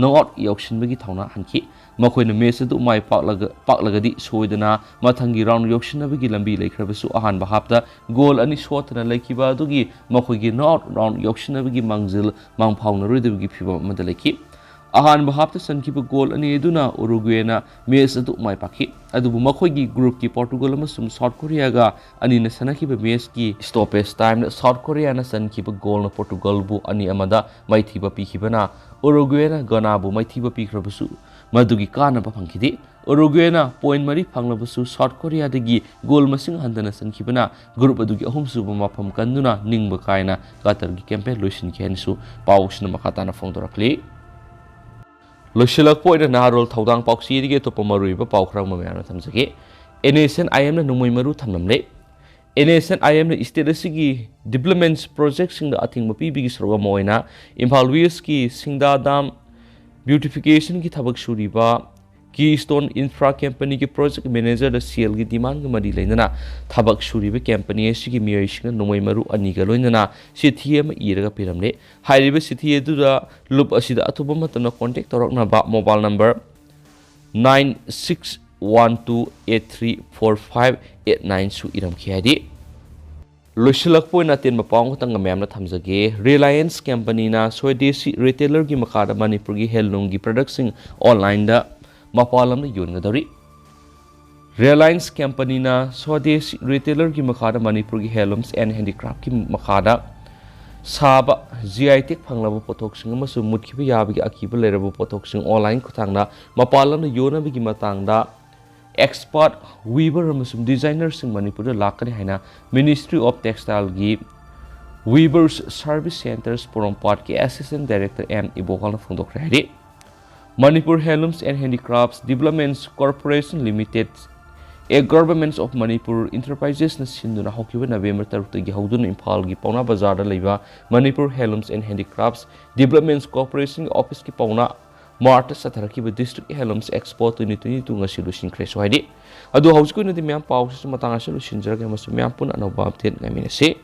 ꯅꯣꯛꯑꯥꯎꯠ ꯌꯧꯁꯤꯟꯕꯒꯤ ꯊꯧꯅꯥ ꯍꯟꯈꯤ꯫ ꯃꯈꯣꯏꯅ ꯃꯦꯆ ꯑꯗꯨ ꯃꯥꯏ ꯄꯥꯛꯂꯒ-, ꯄꯥꯛꯂꯒꯗꯤ ꯁꯣꯏꯗꯅ ꯃꯊꯪꯒꯤ ꯔꯥꯎꯟ ꯌꯧꯁꯤꯟꯅꯕꯒꯤ ꯂꯝꯕꯤ ꯂꯩꯈ꯭ꯔꯕꯁꯨ, ꯑꯍꯥꯟꯕ ꯍꯥꯞꯇ ꯒꯣꯜ ꯑꯅꯤ ꯁꯣꯠꯇꯅ ꯂꯩꯈꯤꯕ ꯑꯗꯨꯒꯤ ꯃꯈꯣꯏꯒꯤ ꯅꯣꯛꯑꯥꯎꯠ ꯔꯥꯎꯟ ꯌꯧꯁꯤꯟꯅꯕꯒꯤ ꯃꯥꯡꯖꯤꯜ ꯃꯥꯡꯐꯥꯎꯅꯔꯣꯏꯗꯕꯒꯤ ꯐꯤꯚꯝ ꯑꯃꯗ ꯂꯩꯈꯤ꯫ ꯑꯍꯥꯟꯕ ꯍꯥꯞꯇ ꯆꯟꯈꯤꯕ ꯒꯣꯜ ꯑꯅꯤ ꯑꯗꯨꯅ ꯎꯔꯨꯒ꯭ꯋꯦꯅ ꯃꯦꯆ ꯑꯗꯨ ꯃꯥꯏ ꯄꯥꯛꯈꯤ꯫ ꯑꯗꯨꯕꯨ ꯃꯈꯣꯏꯒꯤ ꯒ꯭ꯔꯨꯞꯀꯤ ꯄꯣꯔꯇꯨꯒꯜ ꯑꯃꯁꯨꯡ ꯁꯥꯎꯠ ꯀꯣꯔꯤꯌꯥꯒ ꯑꯅꯤꯅ ꯁꯥꯟꯅꯈꯤꯕ ꯃꯦꯆꯀꯤ ꯁ꯭ꯇꯣꯄꯦꯖ ꯇꯥꯏꯝꯗ ꯁꯥꯎꯠ ꯀꯣꯔꯤꯌꯥꯅ ꯆꯟꯈꯤꯕ ꯒꯣꯜꯅ ꯄꯣꯔꯇꯨꯒꯜꯕꯨ ꯑꯅꯤ ꯑꯃꯗ ꯃꯥꯏꯊꯤꯕ ꯄꯤꯈꯤꯕꯅ ꯎꯔꯨꯒ꯭ꯋꯦꯅ ꯒꯅꯥꯕꯨ ꯃꯥꯏꯊꯤꯕ ꯄꯤꯈ꯭ꯔꯕꯁꯨ ꯃꯗꯨꯒꯤ ꯀꯥꯟꯅꯕ ꯐꯪꯈꯤꯗꯦ꯫ ꯎꯔꯨꯒ꯭ꯋꯦꯅ ꯄꯣꯏꯟ ꯃꯔꯤ ꯐꯪꯂꯕꯁꯨ ꯁꯥꯎꯠ ꯀꯣꯔꯤꯌꯥꯗꯒꯤ ꯒꯣꯜ ꯃꯁꯤꯡ ꯍꯟꯊꯅ ꯆꯟꯈꯤꯕꯅ ꯒ꯭ꯔꯨꯞ ꯑꯗꯨꯒꯤ ꯑꯍꯨꯝꯁꯨꯕ ꯃꯐꯝ ꯀꯟꯗꯨꯅ ꯅꯤꯡꯕ ꯀꯥꯏꯅ ꯀ꯭ꯋꯥꯇꯔꯒꯤ ꯀꯦꯝꯄꯦꯟ ꯂꯣꯏꯁꯤꯟꯈꯤ ꯍꯥꯏꯅꯁꯨ ꯄꯥꯎꯁꯤꯅ ꯃꯈꯥ ꯇꯥꯅ ꯐꯣꯡꯗꯣꯔꯛꯂꯤ꯫ ꯂꯣꯏꯁꯤꯜꯂꯛꯄ ꯑꯣꯏꯅ ꯅꯍꯥꯔꯣꯜ ꯊꯧꯗꯥꯡ ꯄꯥꯎꯆꯦꯗꯒꯤ ꯑꯇꯣꯞꯄ ꯃꯔꯨꯑꯣꯏꯕ ꯄꯥꯎ ꯈꯔ ꯑꯃ ꯃꯌꯥꯝꯅ ꯊꯝꯖꯒꯦ꯫ ꯑꯦꯟ ꯑꯦꯁ ꯑꯦꯟ ꯑꯥꯏ ꯑꯦꯝꯅ ꯅꯣꯡꯃꯩ ꯃꯔꯨ ꯊꯝꯂꯝꯂꯦ꯫ ꯑꯦꯟ ꯑꯦꯁ ꯑꯦꯟ ꯑꯥꯏ ꯑꯦꯝꯅ ꯁ꯭ꯇꯦꯠ ꯑꯁꯤꯒꯤ ꯗꯤꯕ꯭ꯂꯞꯃꯦꯟꯠ ꯄ꯭ꯔꯣꯖꯦꯛꯁꯤꯡꯗ ꯑꯊꯤꯡꯕ ꯄꯤꯕꯒꯤ ꯁꯔꯨꯛ ꯑꯃ ꯑꯣꯏꯅ ꯏꯝꯐꯥꯜ ꯋꯦꯁꯀꯤ ꯁꯤꯡꯗꯥ ꯗꯥꯝ ꯕ꯭ꯌꯨꯇꯤꯐꯤꯀꯦꯁꯟꯒꯤ ꯊꯕꯛ ꯁꯨꯔꯤꯕ ꯀꯤ ꯁ꯭ꯇꯣꯟ ꯏꯟꯐ꯭ꯔꯥ ꯀꯝꯄꯅꯤꯒꯤ ꯄ꯭ꯔꯣꯖꯦꯛ ꯃꯦꯅꯦꯖꯔꯗ ꯁꯦꯜꯒꯤ ꯗꯤꯃꯥꯟꯒ ꯃꯔꯤ ꯂꯩꯅꯅ ꯊꯕꯛ ꯁꯨꯔꯤꯕ ꯀꯝꯄꯅꯤ ꯑꯁꯤꯒꯤ ꯃꯤꯑꯣꯏꯁꯤꯡꯅ ꯅꯣꯡꯃꯩ ꯃꯔꯨ ꯑꯅꯤꯒ ꯂꯣꯏꯅꯅ ꯆꯤꯊꯤ ꯑꯃ ꯏꯔꯒ ꯄꯤꯔꯝꯂꯦ꯫ ꯍꯥꯏꯔꯤꯕ ꯆꯤꯊꯤ ꯑꯗꯨꯗ ꯂꯨꯞ ꯑꯁꯤꯗ ꯑꯊꯨꯕ ꯃꯇꯝꯗ ꯀꯣꯟꯇꯦꯛ ꯇꯧꯔꯛꯅꯕ mobile number nine six one two eight three four five eight nine ꯁꯨ ꯏꯔꯝꯈꯤ ꯍꯥꯏꯗꯤ꯫ ꯂꯣꯏꯁꯤꯜꯂꯛꯄ ꯑꯣꯏꯅ ꯑꯇꯦꯟꯕ ꯄꯥꯎ ꯑꯃꯈꯛꯇꯪꯒ ꯃꯌꯥꯝꯅ ꯊꯝꯖꯒꯦ꯫ ꯔꯤꯂꯥꯌꯟꯁ ꯀꯝꯄꯅꯤꯅ ꯁ꯭ꯋꯗꯦꯁꯤ ꯔꯤꯇꯦꯂꯔꯒꯤ ꯃꯈꯥꯗ ꯃꯅꯤꯄꯨꯔꯒꯤ ꯍꯦꯟꯂꯨꯝꯒꯤ ꯄ꯭ꯔꯗꯛꯁꯤꯡ ꯑꯣꯟꯂꯥꯏꯟꯗ ꯃꯄꯥꯟ ꯂꯝꯗ ꯌꯣꯟꯒꯗꯧꯔꯤ꯫ ꯔꯤꯂꯥꯌꯟꯁ ꯀꯝꯄꯅꯤꯅ ꯁ꯭ꯋꯗꯦꯁꯤ ꯔꯤꯇꯦꯂꯔꯒꯤ ꯃꯈꯥꯗ ꯃꯅꯤꯄꯨꯔꯒꯤ ꯍꯦꯟꯂꯨꯝꯁ ꯑꯦꯟ ꯍꯦꯟꯗꯤꯀ꯭ꯔꯥꯐꯀꯤ ꯃꯈꯥꯗ ꯁꯥꯕ, ꯖꯤ ꯑꯥꯏ ꯇꯦꯒ ꯐꯪꯂꯕ ꯄꯣꯠꯊꯣꯛꯁꯤꯡ ꯑꯃꯁꯨꯡ ꯃꯨꯠꯈꯤꯕ ꯌꯥꯕꯒꯤ ꯑꯀꯤꯕ ꯂꯩꯔꯕ ꯄꯣꯠꯊꯣꯛꯁꯤꯡ ꯑꯣꯟꯂꯥꯏꯟ ꯈꯨꯠꯊꯥꯡꯗ ꯃꯄꯥꯟ ꯂꯝꯗ ꯌꯣꯟꯅꯕꯒꯤ ꯃꯇꯥꯡꯗ ꯑꯦꯛꯁꯄꯥꯔꯠ ꯋꯤꯚꯔ ꯑꯃꯁꯨꯡ ꯗꯤꯖꯥꯏꯅꯔꯁꯤꯡ ꯃꯅꯤꯄꯨꯔꯗ ꯂꯥꯛꯀꯅꯤ ꯍꯥꯏꯅ ꯃꯤꯅꯤꯁꯇ꯭ꯔꯤ ꯑꯣꯐ ꯇꯦꯛꯁꯇꯥꯏꯜꯒꯤ ꯋꯤꯚꯔꯁ ꯁꯔꯚꯤꯁ ꯁꯦꯟꯇꯔꯁ ꯄꯣꯔꯣꯝꯄꯥꯠꯀꯤ ꯑꯦꯁꯤꯁꯇꯦꯟ ꯗꯥꯏꯔꯦꯛꯇꯔ ꯑꯦꯝ ꯏꯕꯣꯍꯜꯅ ꯐꯣꯡꯗꯣꯛꯈ꯭ꯔꯦ ꯍꯥꯏꯔꯤ꯫ Manipur handlooms and handicrafts developments corporation limited, A governments of Manipur ꯏꯟꯇꯔꯄ꯭ꯔꯥꯏꯖꯦꯁꯅ ꯁꯤꯟꯗꯨꯅ ꯍꯧꯈꯤꯕ ꯅꯕꯦꯝꯕꯔ ꯇꯔꯨꯛꯇꯒꯤ ꯍꯧꯗꯨꯅ ꯏꯝꯐꯥꯜꯒꯤ ꯄꯥꯎꯅꯥ ꯕꯖꯥꯔꯗ ꯂꯩꯕ ꯃꯅꯤꯄꯨꯔ ꯍꯦꯟꯂꯨꯝꯁ ꯑꯦꯟ ꯍꯦꯟꯗꯤꯀ꯭ꯔꯥꯐꯁ ꯗꯤꯕ꯭ꯂꯞꯃꯦꯟꯠꯁ ꯀꯣꯔꯄꯣꯔꯦꯁꯟꯒꯤ ꯑꯣꯐꯤꯁꯀꯤ ꯄꯥꯎꯅꯥ ꯃꯥꯔꯆꯇ ꯆꯠꯊꯔꯛꯈꯤꯕ District Handlooms Expo twenty twenty-two ꯉꯁꯤ ꯂꯣꯏꯁꯤꯟꯈ꯭ꯔꯦ꯫ ꯁ꯭ꯋꯥꯏꯗꯤ ꯑꯗꯨ ꯍꯧꯖꯤꯛꯀꯤ ꯑꯣꯏꯅꯗꯤ ꯃꯌꯥꯝ ꯄꯥꯎꯁꯤꯁꯨ ꯃꯇꯥꯡ ꯑꯁꯤꯗ ꯂꯣꯏꯁꯤꯟꯖꯔꯒꯦ, ꯃꯁꯤ ꯃꯌꯥꯝ ꯄꯨꯟꯅ ꯑꯅꯧꯕ update ꯉꯥꯏꯃꯤꯟꯅꯁꯤ꯫